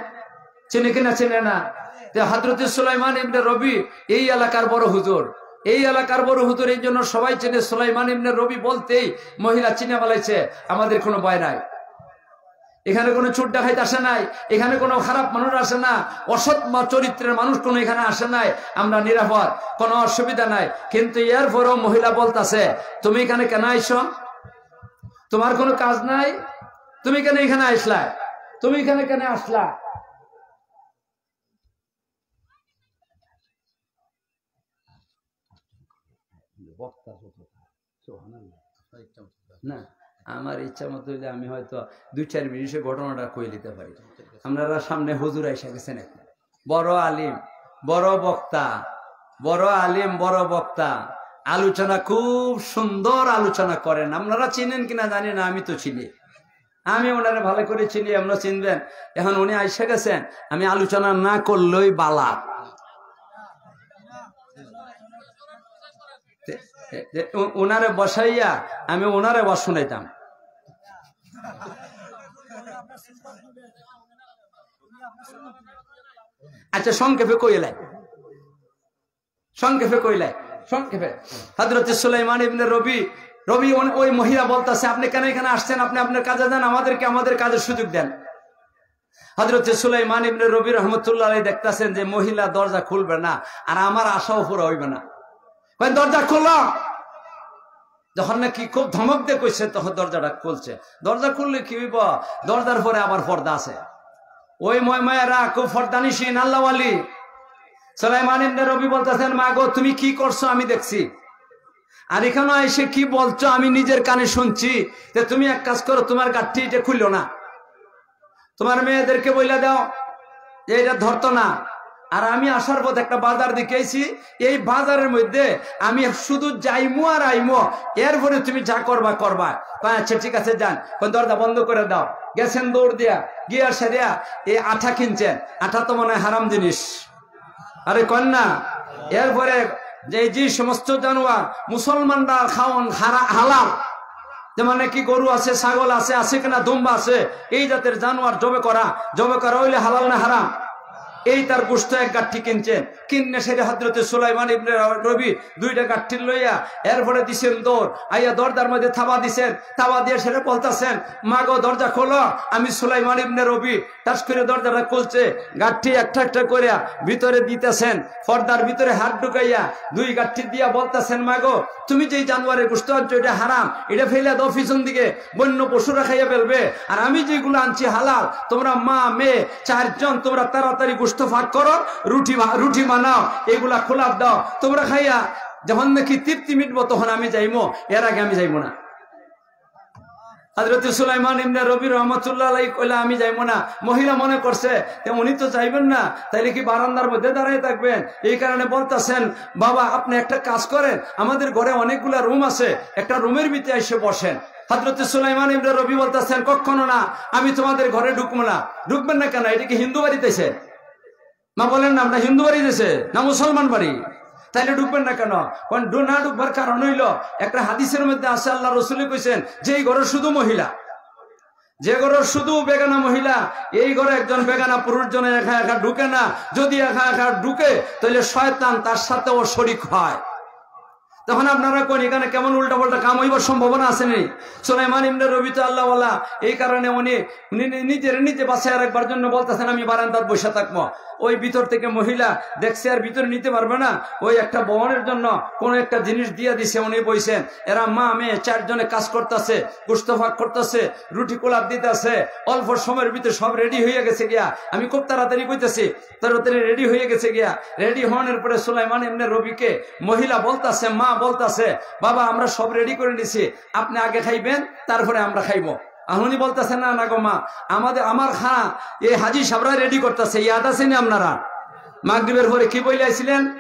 চিনে কিনা চিনে না? তো হযরতে সুলাইমান ইবনে রবি এই এলাকার বড় হুজুর, এই এলাকার বড় হুজুর, এই জন্য সবাই চিনে। সুলাইমান ইবনে রবি বলতেই মহিলা চিনে ফেলাইছে, আমাদের কোনো ভয় নাই। এখানে কোনো চোর ডাকাইত আসে নাই, এখানে কোনো খারাপ মানুষ আসে না, অসৎ মা-, চরিত্রের মানুষ কোনো এখানে আসে নাই, আমরা নিরাপদ, কোনো অসুবিধা নাই। কিন্তু এরপরেও মহিলা বলতাছে, "তুমি এখানে কেন আইছো? তোমার কোনো কাজ নাই? তুমি কেন এখানে আসলা? তুমি এখানে কেন আসলা?" বক্তা যত তারা। সুবহানাল্লাহ। আপনার ইচ্ছা মতো। না, আমার ইচ্ছা মতো হইলে আমি হয়তো দুই চার মিনিটে ঘটনাটা কই নিতে পারি। আপনারা সামনে হুজুর আইসা গেছেন একটা বড় আলিম, বড় বক্তা, বড় আলিম, বড় বক্তা, আলোচনা খুব সুন্দর আলোচনা করেন। আপনারা চিনেন কিনা জানি না, আমি তো চিনি। আমি ওনারে ভালো করে চিনি, আপনারা চিনবেন। এখন উনি আইসা গেছেন, আমি আলোচনা না করলেই বালা। তে, তে, উ-, উনারে বসাইয়া আমি উনারে ওয়াজ শুনাইতাম। আচ্ছা, সংক্ষেপে কইলাই, সংক্ষেপে কইলাই, সংক্ষেপে। হযরত সুলাইমান ইবনে রবি, রবি ওন-, ওই মহিলা বলতাছে, "আপনি কেন এখানে আসছেন? আপনি আপনার কাজে যান, আমাদেরকে আমাদের কাজের সুযোগ দেন।" হযরত সুলাইমান ইবনে রবি রহমতুল্লাহ আলাইহি দেখতাছেন যে মহিলা দরজা খুলবে না, আর আমার আশাও পুরা হইবে না। কইন, "দরজা খোলো।" যখন নাকি খুব ধমক দিয়ে কইছে, তখন দরজাটা খুলছে। দরজা খুললে কি হইব? দরজার পরে আবার পর্দা আছে। ওই ময় মায়েরা খুব পর্দানিশীন, আল্লাহওয়ালি। সুলাইমান ইবনে রবি বলতেছেন, "মা গো, তুমি কি করছো আমি দেখছি, আর এখানে এসে কি বলছো আমি নিজের কানে শুনছি। তে তুমি এক কাজ করো, তোমার গাঠি এটা খুললো না, তোমার মেয়েদেরকে বইলা দাও যে এটা ধরতো না।" আর আমি আসার পথে একটা বাজার দেখে আইছি, এই বাজারের মধ্যে আমি শুধু যাইমু আর আইমু, এরপরে তুমি যা করবা করবা। কয়, "আচ্ছা, ঠিক আছে, যান।" কয়, "দরজা বন্ধ করে দাও।" গেছেন দৌড় দিয়া, গিয়া সেরিয়া এই আটা কিনছেন। আটা তো মনে হয় হারাম জিনিস, আরে কন না। এরপরে যে, যে সমস্ত জানোয়ার মুসলমানরা খাওয়ান হারা-, হালাল, যেমন নাকি গরু আছে, ছাগল আছে, আছে কিনা দুম্বা আছে, এই জাতের জানোয়ার জবে করা, জবে করা হইলে হালাল না হারাম? এই তার গোশত এক গাঠি কিনছেন, কিনে সেটা হযরতে সুলাইমান ইবনে রবি দুইটা গাঠি লইয়া এরপরে দিছেন দৌড়, আইয়া দরজার মধ্যে থাবা দিছেন, থাবা দিয়ে সেটা বলতাছেন, "মা গো, দরজা খোলো, আমি সুলাইমান ইবনে রবি।" ঠাস করে দরজাটা খুলছে, গাঠি একটা একটা করে ভিতরে দিতেছেন, পর্দার ভিতরে হাত ঢুকাইয়া দুই গাঠি দিয়া বলতেছেন, "মা গো, তুমি যেই জানোয়ারের গোশত আনছো, এটা হারাম, এটা ফেলে দাও পিছন দিকে, বন্য পশুরা খাইয়া ফেলবে। আর আমি যেগুলো আনছি হালাল, তোমরা মা, মেয়ে, চারজন, তোমরা তাড়াতাড়ি গোশত ফাঁক করো, রুটি বা-, রুটি বানাও, এগুলা খোলার দাও, তোমরা খাইয়া যখন নাকি তৃপ্তি মিটবো, তখন আমি যাইমো, এর আগে আমি যাইমো না।" হযরত সুলাইমান ইবনে রবি রহমতুল্লাহ আলাইহি কইলা, "আমি যাইমু না।" মহিলা মনে করছে যে উনি তো যাইবেন না, তাইলে কি বারান্দার মধ্যে দাঁড়ায় থাকবেন? এই কারণে বলতাছেন, "বাবা, আপনি একটা কাজ করেন, আমাদের ঘরে অনেকগুলা রুম আছে, একটা রুমের ভিতরে এসে বসেন।" হযরত সুলাইমান ইবনে রবি বলতাছেন, "কখনো না, আমি তোমাদের ঘরে ঢুকবো না।" "ঢুকবেন না কেন? এটা কি হিন্দু বাড়িতে এসে?" মা বলেন না, "আমরা হিন্দু বাড়ি দেশে না মুসলমান বাড়ি, তাইলে ঢুকবেন না কেন?" কারণ ঢু-, না ঢুকবার কারণ হইল, একটা হাদিসের মধ্যে আছে, আল্লাহ রসুলে কইছেন যে এই ঘরে শুধু মহিলা, যে ঘরে শুধু বেগানা মহিলা, এই ঘরে একজন বেগানা পুরুষ জনে একা একা ঢুকে না। যদি একা একা ঢুকে, তাহলে শয়তান তার সাথেও শরিক হয়। তখন আপনারা কোন এখানে কেমন উল্টাপাল্টা কাম হইবার সম্ভাবনা আছে নি? সুলাইমান ইবনে রবি তো আল্লাহওয়ালা, এই কারণে উনি, উনি নি-, নিজের নিজে বাঁচায় রাখবার জন্য বলতেছেন, "আমি বারান্দাত বসে থাকবো।" ওই ভিতর থেকে মহিলা দেখছে আর ভিতরে নিতে পারবে না, ওই একটা বহনের জন্য কোন একটা জিনিস দিয়া দিছে, উনি বইছেন। এরা মা মেয়ে চারজনে কাজ করতেছে, গোশত ফাঁক করতেছে, রুটি কোলাপ দিতেছে। অল্প সময়ের ভিতরে সব রেডি হয়ে গেছে গিয়া। আমি খুব তাড়াতাড়ি কইতেছি, তাড়াতাড়ি রেডি হয়ে গেছে গিয়া। রেডি হওয়ার পরে সুলাইমান ইবনে রবিকে মহিলা বলতাছে, মা বলতাছে, "বাবা, আমরা সব রেডি করে নিছি, আপনি আগে খাইবেন, তারপরে আমরা খাইবো।" আহুনি বলতাছে, "না, না গো মা, আমাদের, আমার খানা এই হাজি সাবরা রেডি করতেছে, ইয়াদ আছে নি আপনারা? মাগরিবের পরে কি বইলে আইছিলেন?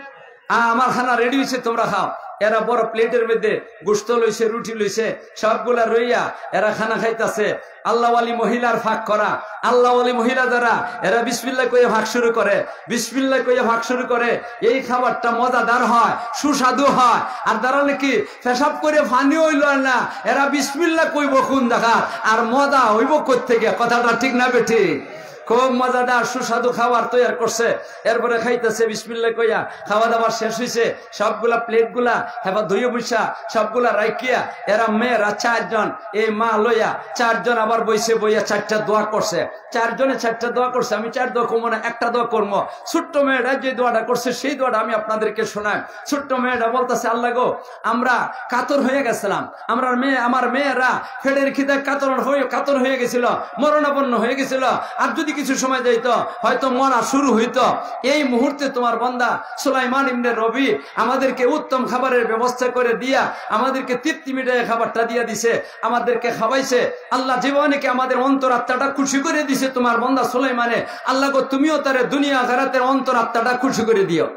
আ, আমার খানা রেডি হইছে, তোমরা খাও।" এরা বড় প্লেটের মধ্যে গোশত লইছে, রুটি লইছে, সবগুলা রইয়া এরা খানা খাইতাছে। আল্লাহওয়ালি মহিলার ফাঁক করা, আল্লাহওয়ালি মহিলা যারা, এরা বিসমিল্লাহ কইয়া ফাঁক শুরু করে, বিসমিল্লাহ কইয়া ফাঁক শুরু করে। এই খাবারটা মজাদার হয়, সুস্বাদু হয়। আর যারা নাকি পেশাব করে পানি হইল না, এরা বিসমিল্লাহ কইব কোন জায়গা, আর মজা হইব কোত্থেকে? কথাটা ঠিক না বেঠিক? খুব মজাদার সুস্বাদু খাবার তৈয়ার করছে, এরপরে খাইতেছে বিসমিল্লাহ কইয়া। খাওয়া দাওয়া শেষ হইছে, সবগুলা প্লেটগুলা হেবা ধুয়ে বইসা সবগুলা রাখিয়া এরা মেয়েরা চারজন, এই মা লইয়া চারজন আবার বইছে, বইয়া চারটা দোয়া করছে। চারজনে চারটা দোয়া করছে, আমি চার দোয়া করবো না, একটা দোয়া করবো। ছোট্ট মেয়েটা যে দোয়াটা করছে, সেই দোয়াটা আমি আপনাদেরকে শোনাই। ছোট্ট মেয়েটা বলতেছে, "আল্লাহ গো, আমরা কাতর হয়ে গেছিলাম, আমরা মেয়ে, আমার মেয়েরা পেটের খিদে কাতর হয়ে, কাতর হয়ে গেছিল, মরণাপন্ন হয়ে গেছিল। আর যদি কিছু সময় যাইতো, হয়তো মরা শুরু হইতো। এই মুহূর্তে তোমার বান্দা সুলাইমান ইবনে রবি আমাদেরকে উত্তম খাবারের ব্যবস্থা করে দিয়া আমাদেরকে তৃপ্তি মিটাইয়া খাবারটা দিয়া দিছে, আমাদেরকে খাওয়াইছে। আল্লাহ, জীবনে কি আমাদের অন্তর আত্মাটা খুশি করে দিছে তোমার বান্দা সুলাইমানে। আল্লাহ গো, তুমিও তারে দুনিয়া আখেরাতের অন্তর আত্মাটা খুশি করে দিও।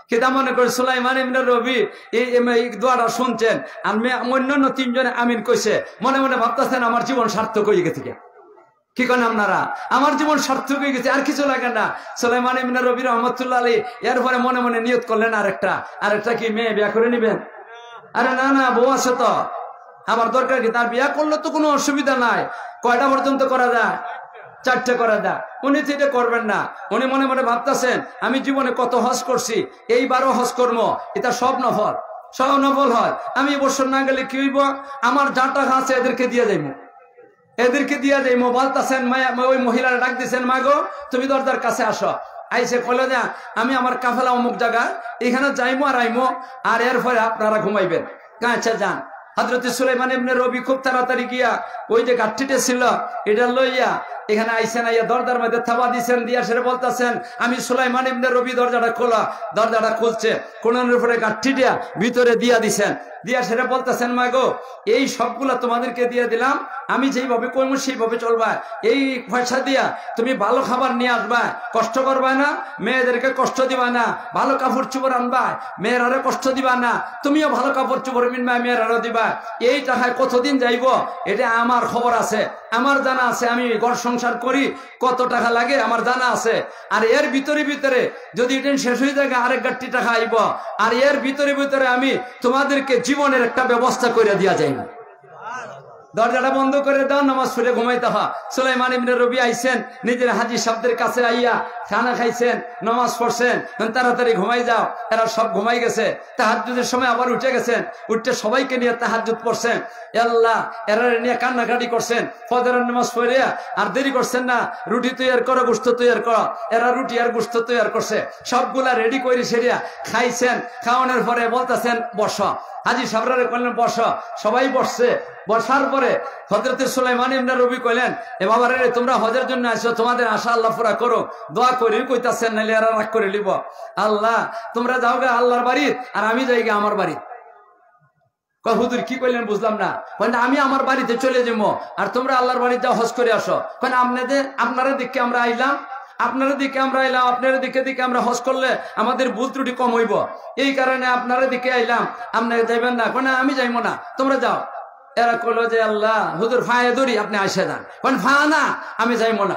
কিতা মনে করে সুলাইমান ইবনে রবি এই, এই, এই দোয়াটা শুনছেন, আর মে-, অন্যান্য তিনজনে আমিন কইছে, মনে মনে ভাবতেছেন, "আমার জীবন সার্থক হয়ে গেছে গিয়া।" কি কন আপনারা? "আমার জীবন সার্থক হয়ে গেছে, আর কিছু লাগে না।" সুলাইমান ইবনে রবি রহমতুল্লাহ আলী এরপরে মনে মনে নিয়ত করলেন আরেকটা, আরেকটা কি মেয়ে বিয়া করে নিবেন? "আরে না না, বউ আছে তো, আমার দরকার কি? তার বিয়া করলে তো কোনো অসুবিধা নাই।" কয়টা পর্যন্ত করা যায়? চারটে করা যায়। উনি তো এটা করবেন না। উনি মনে মনে ভাবতেছেন, "আমি জীবনে কত হজ করছি, এইবারও হজ করবো, এটা সব নফল, সব নফল হজ। আমি এই বছর না গেলে কি হইব? আমার যা টাকা আছে এদেরকে দিয়ে যাইবো, এদেরকে দিয়া যাইমু।" বলতাছেন, মায়া, ওই মহিলারা ডাক দিছেন, "মা গো, তুমি দরজার কাছে আসো।" আইসে কইলো যে, "আমি আমার কাফেলা অমুক জায়গা, এখানে যাইমু আর আইমু, আর এরপরে আপনারা ঘুমাইবেন।" "আচ্ছা, যান।" হযরত সুলাইমান ইবনে রবি খুব তাড়াতাড়ি গিয়া ওই যে গাঠটিটা ছিল, এটা লইয়া এখানে আইছেন, আইয়া দরজার মধ্যে থাবা দিছেন, দিয়া সেরে বলতাছেন, "আমি সুলাইমান ইবনে রবি, দরজাটা খোলা।" দরজাটা খুলছে, খোলানোর পরে গাঠটিটা ভিতরে দিয়া দিছেন, দিয়া সেরে বলতাছেন, "মা গো, এই সবগুলা তোমাদেরকে দিয়ে দিলাম, আমি যেইভাবে কইমু সেইভাবে চলবা। এই পয়সা দিয়া তুমি ভালো খাবার নিয়ে আসবা, কষ্ট করবা না, মেয়েদেরকে কষ্ট দিবা না, ভালো কাপড় চোপড় আনবা, মেয়েরারে কষ্ট দিবা না, তুমিও ভালো কাপড় চোপড় কিনবা, মেয়েরারও দিবা। এই টাকায় কতদিন যাইবো, এটা আমার খবর আছে, আমার জানা আছে, আমি ঘর সংসার করি, কত টাকা লাগে আমার জানা আছে। আর এর ভিতরে ভিতরে যদি এটা শেষ হয়ে যায়, আরেক গাঠটি টাকা আইব, আর এর ভিতরে ভিতরে আমি তোমাদেরকে জীবনের একটা ব্যবস্থা করে দিয়া যাইব।" দরজাটা বন্ধ করে দাও, নামাজ পড়ে ঘুমাইতে হয়। সুলাইমান ইবনে রবি আইছেন, নিজের হাজি সাহেবদের কাছে আইয়া খানা খাইছেন, নামাজ পড়ছেন, "তাড়াতাড়ি ঘুমাই যাও।" এরা সব ঘুমাই গেছে। তাহাজ্জুদের সময় আবার উঠে গেছেন, উঠে সবাইকে নিয়ে তাহাজ্জুদ পড়ছেন। এ আল্লাহ, এরা নিয়ে কান্নাকাটি করছেন। ফজরের নামাজ পড়ে আর দেরি করছেন না, "রুটি তৈয়ার করো, গোশত তৈয়ার করো।" এরা রুটি আর গোশত তৈয়ার করছে, সবগুলা রেডি করে সেরিয়া খাইছেন। খাওয়ানোর পরে বলতেছেন, "বসো।" হাজি সাহেবরারে কইলেন, "বসো।" সবাই বসছে। বসার পরে হযরতে সুলাইমান ইবনে রবি কইলেন, "এ বাবা রে, তোমরা হজের জন্য আইছো, তোমাদের আশা আল্লাহ পুরা করো, দোয়া করিও" কইতাছেন, নাইলে এরা রাগ করে লিব। "আল্লাহ, তোমরা যাও গা আল্লাহর বাড়ি, আর আমি যাই গা আমার বাড়ি।" কয়, "হুজুর, কি কইলেন বুঝলাম না।" কয়, "না, আমি আমার বাড়িতে চলে যাবো, আর তোমরা আল্লাহর বাড়িতে হজ করে আসো।" কয়, "না, আপনাদের, আপনারা দেখে আমরা আইলাম, আপনারা দেখে আমরা আইলাম, আপনারা দেখে দেখে আমরা হজ করলে আমাদের ভুল ত্রুটি কম হইব, এই কারণে আপনারা দেখে আইলাম, আপনারা যাইবেন না।" কয়, "না, আমি যাইবো না, তোমরা যাও।" এরা কইলো যে, "আল্লাহ, হুজুর, ফায়ে ধরি, আপনি আইসা যান।" কয়, "ফা না, আমি যাইবো না,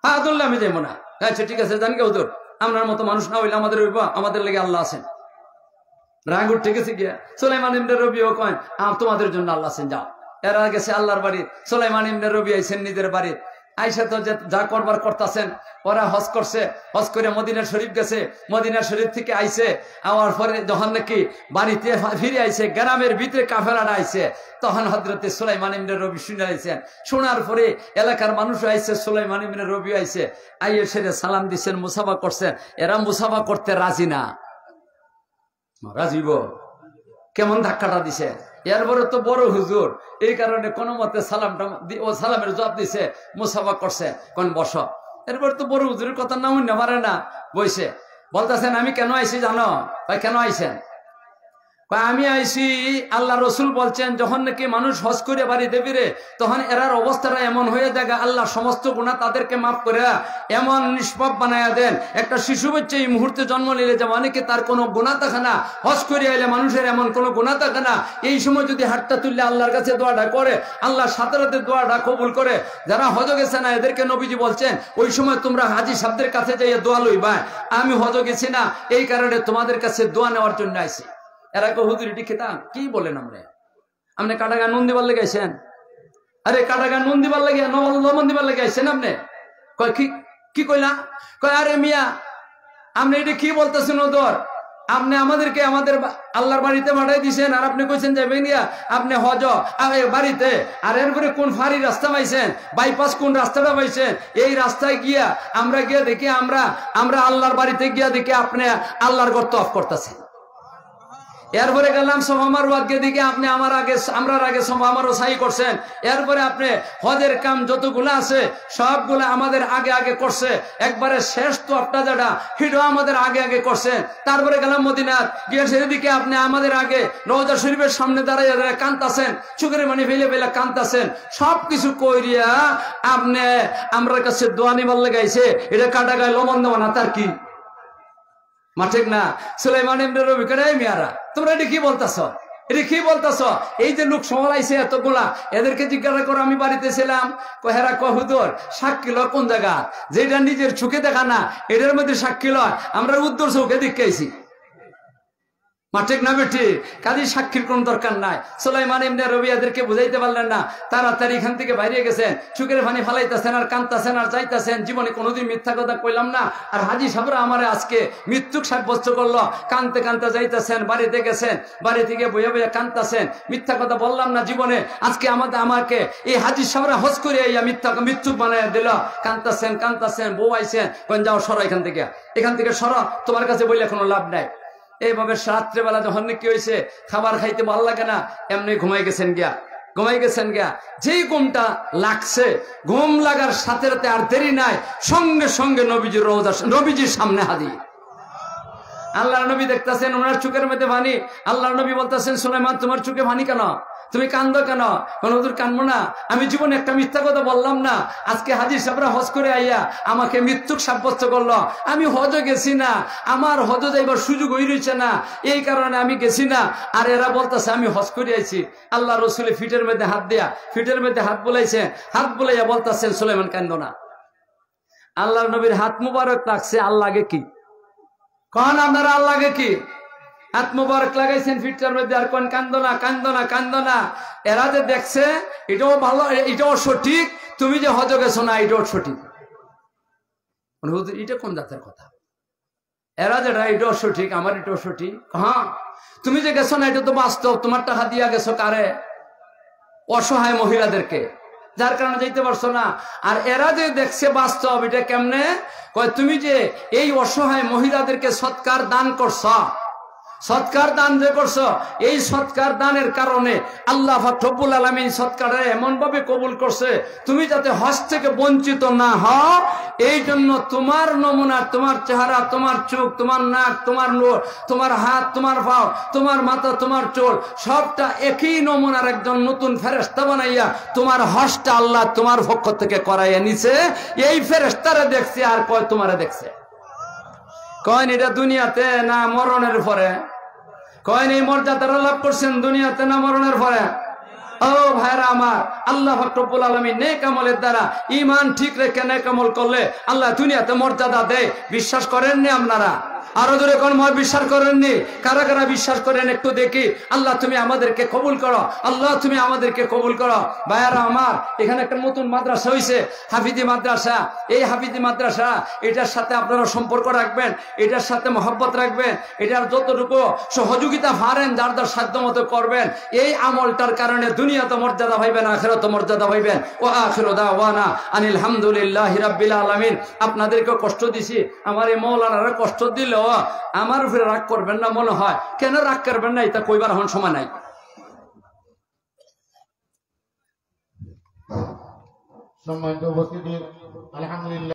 ফা ধরলে আমি যাইবো না।" "আচ্ছা, ঠিক আছে, যান গা হুজুর, আপনার মতো মানুষ না হইলে আমাদের হইব, আমাদের লাগি আল্লাহ আছেন।" রাগ উঠে গেছে গিয়া। সুলাইমান ইবনে রবিও কয়, "আ, তোমাদের জন্য আল্লাহ আছেন, যাও।" এরা গেছে আল্লাহর বাড়ি, সুলাইমান ইবনে রবি আইছেন নিজের বাড়ি। আইসা তো যে, যা করবার করতাছেন, ওরা হজ করছে, হজ করে মদিনা শরীফ গেছে, মদিনা শরীফ থেকে আইছে, আওয়ার পরে যখন নাকি বাড়িতে ফা-, ফিরে আইছে, গ্রামের ভিতরে কাফেলাটা আইছে, তখন হযরতে সুলাইমান ইবনে রবি শুনে আইছেন। শোনার পরে এলাকার মানুষ আইছে সুলাইমান ইবনে রবি আইছে, আইয়ে সেরে সালাম দিছেন, মুসাফা করছেন। এরা মুসাফা করতে রাজি না। রাজিব কেমন ধাক্কাটা দিছে। এরপরে তো বড় হুজুর, এই কারণে কোনো মতে সালামটা দি-, ও সালামের জবাব দিছে, মুসাফা করছে, কন বসো। এরপরে তো বড় হুজুরের কথা না হুনতে পারে না, বইছে। বলতেছেন, "আমি কেন আইছি জানো?" কয়, "কেন আইছেন?" কয়, "আমি আইছি, আল্লাহ রসুল বলছেন, যখন নাকি মানুষ হজ করে বাড়িতে ফিরে, তখন এরার অবস্থাটা এমন হয়ে যায়, আল্লাহ সমস্ত গুনাহ তাদেরকে মাফ করে এমন নিষ্পাপ বানায়া দেন। একটা শিশু বাচ্চা এই মুহূর্তে জন্ম নিলে যে মানে কি তার কোনো গুনাহ থাকে না, হজ করে আইলে মানুষের এমন কোনো গুনাহ থাকে না। এই সময় যদি হাতটা তুললে আল্লাহর কাছে দোয়াটা করে, আল্লাহ সাথে সাথে দোয়াটা কবুল করে। যারা হজ গেছে না, এদেরকে নবীজি বলছেন, ওই সময় তোমরা হাজি সাহেবদের কাছে যাইয়া দোয়া লইবা, আমি হজ গেছি না, এই কারণে তোমাদের কাছে দোয়া নেওয়ার জন্য আইছি।" এরা কয়, "হুজুর, এটি খেতাম, কি বলেন আপনি? আপনি কাটাগা নুন দিবার লেগে আইছেন? আরে কাটাগা নুন দিবার লেগে, নবল লবণ দিবার লেগে আইছেন আপনি?" কয়, "কি, কি কইলা?" কয়, "আরে মিয়া, আপনি এটা কি বলতেছেন ওদর? আপনি আমাদেরকে আমাদের বা-, আল্লাহর বাড়িতে পাঠাই দিছেন, আর আপনি কইছেন যাইবেন গিয়া আপনি হজ, আ, এ, বাড়িতে, আর এরপরে কোন ফাঁড়ি রাস্তা পাইছেন, বাইপাস কোন রাস্তাটা পাইছেন, এই রাস্তায় গিয়া আমরা গিয়া দেখি, আমরা, আমরা আল্লাহর বাড়িতে গিয়া দেখি আপনি আল্লাহর ঘর তওয়াফ করতেছেন।" এরপরে গেলাম সফা মারওয়াত গিয়া দেখি আপনে আমার আগে, আমরার আগে সফা মারওয়া সাই করছেন। এরপরে আপনে হজের কাম যতগুলা আছে সবগুলা আমাদের আগে আগে করছে। একবারে শেষ তো আপটা যেটা, হিটাও আমাদের আগে আগে করছেন। তারপরে গেলাম মদিনাত গিয়া সেদিকে আপনে আমাদের আগে রওজা শরীফের সামনে দাঁড়াইয়া দাঁড়াইয়া কান্তাছেন, চোখের পানি ফেলে ফেলে কান্তাছেন। সব কিছু কইরিয়া আপনে আমরার কাছে দোয়া নিবার লাগাইছে, এটা কাটা গায়ে লবণ দেওয়া না, তার কি? মা ঠিক না? সুলাইমান ইবনে রবি কয়, "এই মিয়ারা, তোমরা এটা কি বলতাছ? এটা কি বলতাছ? এই যে লোক সমাল আইছে এতগুলা, এদেরকে জিজ্ঞাসা করো, আমি বাড়িতে ছিলাম।" কয়, "হেরা কয়, হুজুর, সাক্ষী লয় কোন জায়গা? যেটা নিজের চোখে দেখা না, এটার মধ্যে সাক্ষী লয়, আমরা উদ্দর চোখে দেখে আইছি।" মা ঠিক না বেটি? কাজেই সাক্ষীর কোন দরকার নাই। সুলাইমান ইবনে রবি এদেরকে বুঝাইতে পারলেন না, তাড়াতাড়ি এখান থেকে বাইরে গেছেন। চোখের পানি ফালাইতাছেন আর কান্তাছেন আর চাইতাছেন, "জীবনে কোনোদিন মিথ্যা কথা কইলাম না।" আর হাজি সাহেবরা আমারে আজকে মিথ্যুক সাব্যস্ত করলো। কানতে কানতে যাইতেছেন, বাড়িতে গেছেন, বাড়ি থেকে বইয়া বইয়া কানতেছেন, "মিথ্যা কথা বললাম না জীবনে, আজকে আমাদের, আমাকে এই হাজি সাহেবরা হজ করে আইয়া মিথ্যা, মিথ্যুক বানাইয়া দিল।" কানতেছেন, কানতেছেন, বউ আইছেন, কইন, "যাও, সরো এখান থেকে, এখান থেকে সরো, তোমার কাছে বইলে কোনো লাভ নাই।" এইভাবে রাত্রেবেলা যখন কি হইছে, খাবার খাইতে ভালো লাগে না, এমনি ঘুমাই গেছেন গিয়া, ঘুমাই গেছেন গিয়া। যেই ঘুমটা লাগছে, ঘুম লাগার সাথে সাথে আর দেরি নাই, সঙ্গে সঙ্গে নবীজির রওজা, নবীজির সামনে হাজির। আল্লাহর নবী দেখতাছেন, ওনার চোখের মধ্যে পানি। আল্লাহর নবী বলতাছেন, "সুলাইমান, তোমার চোখে পানি কেন? তুমি কান্দো কেন?" "কোন হুজুর, কানবো না, আমি জীবনে একটা মিথ্যা কথা বললাম না। আজকে হাজি সাহেবরা হজ করে আইয়া আমাকে মিথ্যুক সাব্যস্ত করলো। আমি হজও গেছি না, আমার হজও যাইবার সুযোগ হই রইছে না, এই কারণে আমি গেছি না। আর এরা বলতাছে আমি হজ করে আইছি।" আল্লাহ রসুলে ফিটের মধ্যে হাত দিয়া, ফিটের মধ্যে হাত বুলাইছে, হাত বুলাইয়া বলতাছেন, "সুলাইমান, কান্দো না।" আল্লাহর নবীর হাত মুবারক লাগছে, আর লাগে কি? কন আপনারা, আর লাগে কি? হাত মুবারক লাগাইছেন ফিটটার মধ্যে, আর কন, "কান্দো না, কান্দো না, কান্দো না।" এরা যে দেখছে, এটাও ভালো, এ-, এটাও সঠিক, তুমি যে হজে গেছো না, এটাও সঠিক। মানে, হুজুর, এটা কোন জাতের কথা? এরা যেটা, এটাও সঠিক, আমার এটাও সঠিক। হ্যাঁ, তুমি যে গেছো না, এটা তো বাস্তব, তোমার টাকা দিয়া গেছো কারে? অসহায় মহিলাদেরকে, যার কারণে যাইতে পারছো না। আর এরা যে দেখছে বাস্তব, এটা কেমনে? কয়, "তুমি যে এই অসহায় মহিলাদেরকে সৎকার দান করছো, সৎকার দান যে করছো, এই সৎকার দানের কারণে আল্লাহ পাক রব্বুল আলামিন সৎকারটা এমন ভাবে কবুল করছে, তুমি যাতে হজ থেকে বঞ্চিত না হও, এই জন্য তোমার নমুনা, তোমার চেহারা, তোমার চোখ, তোমার নাক, তোমার নোর, তোমার হাত, তোমার পাও, তোমার মাথা, তোমার চুল, সবটা একই নমুনার একজন নতুন ফেরেশতা বানাইয়া তোমার হজটা আল্লাহ তোমার পক্ষ থেকে করাইয়া নিছে।" এই ফেরেশতারে দেখছে, আর কয় তোমারে দেখছে। কইন, "এটা দুনিয়াতে না মরণের পরে?" কইন, "এই মর্যাদাটা লাভ করছেন দুনিয়াতে না মরণের পরে?" ও ভাইরা আমার, আল্লাহ পাক রব্বুল আলামিন নেক আমলের দ্বারা, ঈমান ঠিক রেখে নেক আমল করলে আল্লাহ দুনিয়াতে মর্যাদা দেয়। বিশ্বাস করেননি আপনারা? আরো জোরে কন, "মই বিশ্বাস করেননি।" কারা কারা বিশ্বাস করেন একটু দেখি। আল্লাহ, তুমি আমাদেরকে কবুল করো, আল্লাহ, তুমি আমাদেরকে কবুল করো। ভাইয়ারা আমার, এখানে একটা নতুন মাদ্রাসা হইছে, হাফিজি মাদ্রাসা। এই হাফিজি মাদ্রাসা, এটার সাথে আপনারা সম্পর্ক রাখবেন, এটার সাথে মহব্বত রাখবেন, এটার যতটুকু সহযোগিতা পারেন যার যার সাধ্য মতো করবেন। এই আমলটার কারণে দুনিয়াতে মর্যাদা পাইবেন, আখেরাতে মর্যাদা পাইবেন। ওয়া আখিরু দাওয়ানা আনিল হামদুলিল্লাহি রাব্বিল আলামিন। আপনাদেরকে কষ্ট দিছি, আমার এই মৌলানারা কষ্ট দিলেও আমার উপরে রাগ করবেন না মনে হয়। কেন রাগ করবেন না, এটা কইবার এখন সময় নাই। সম্মানিত উপস্থিতি, আলহামদুলিল্লাহ।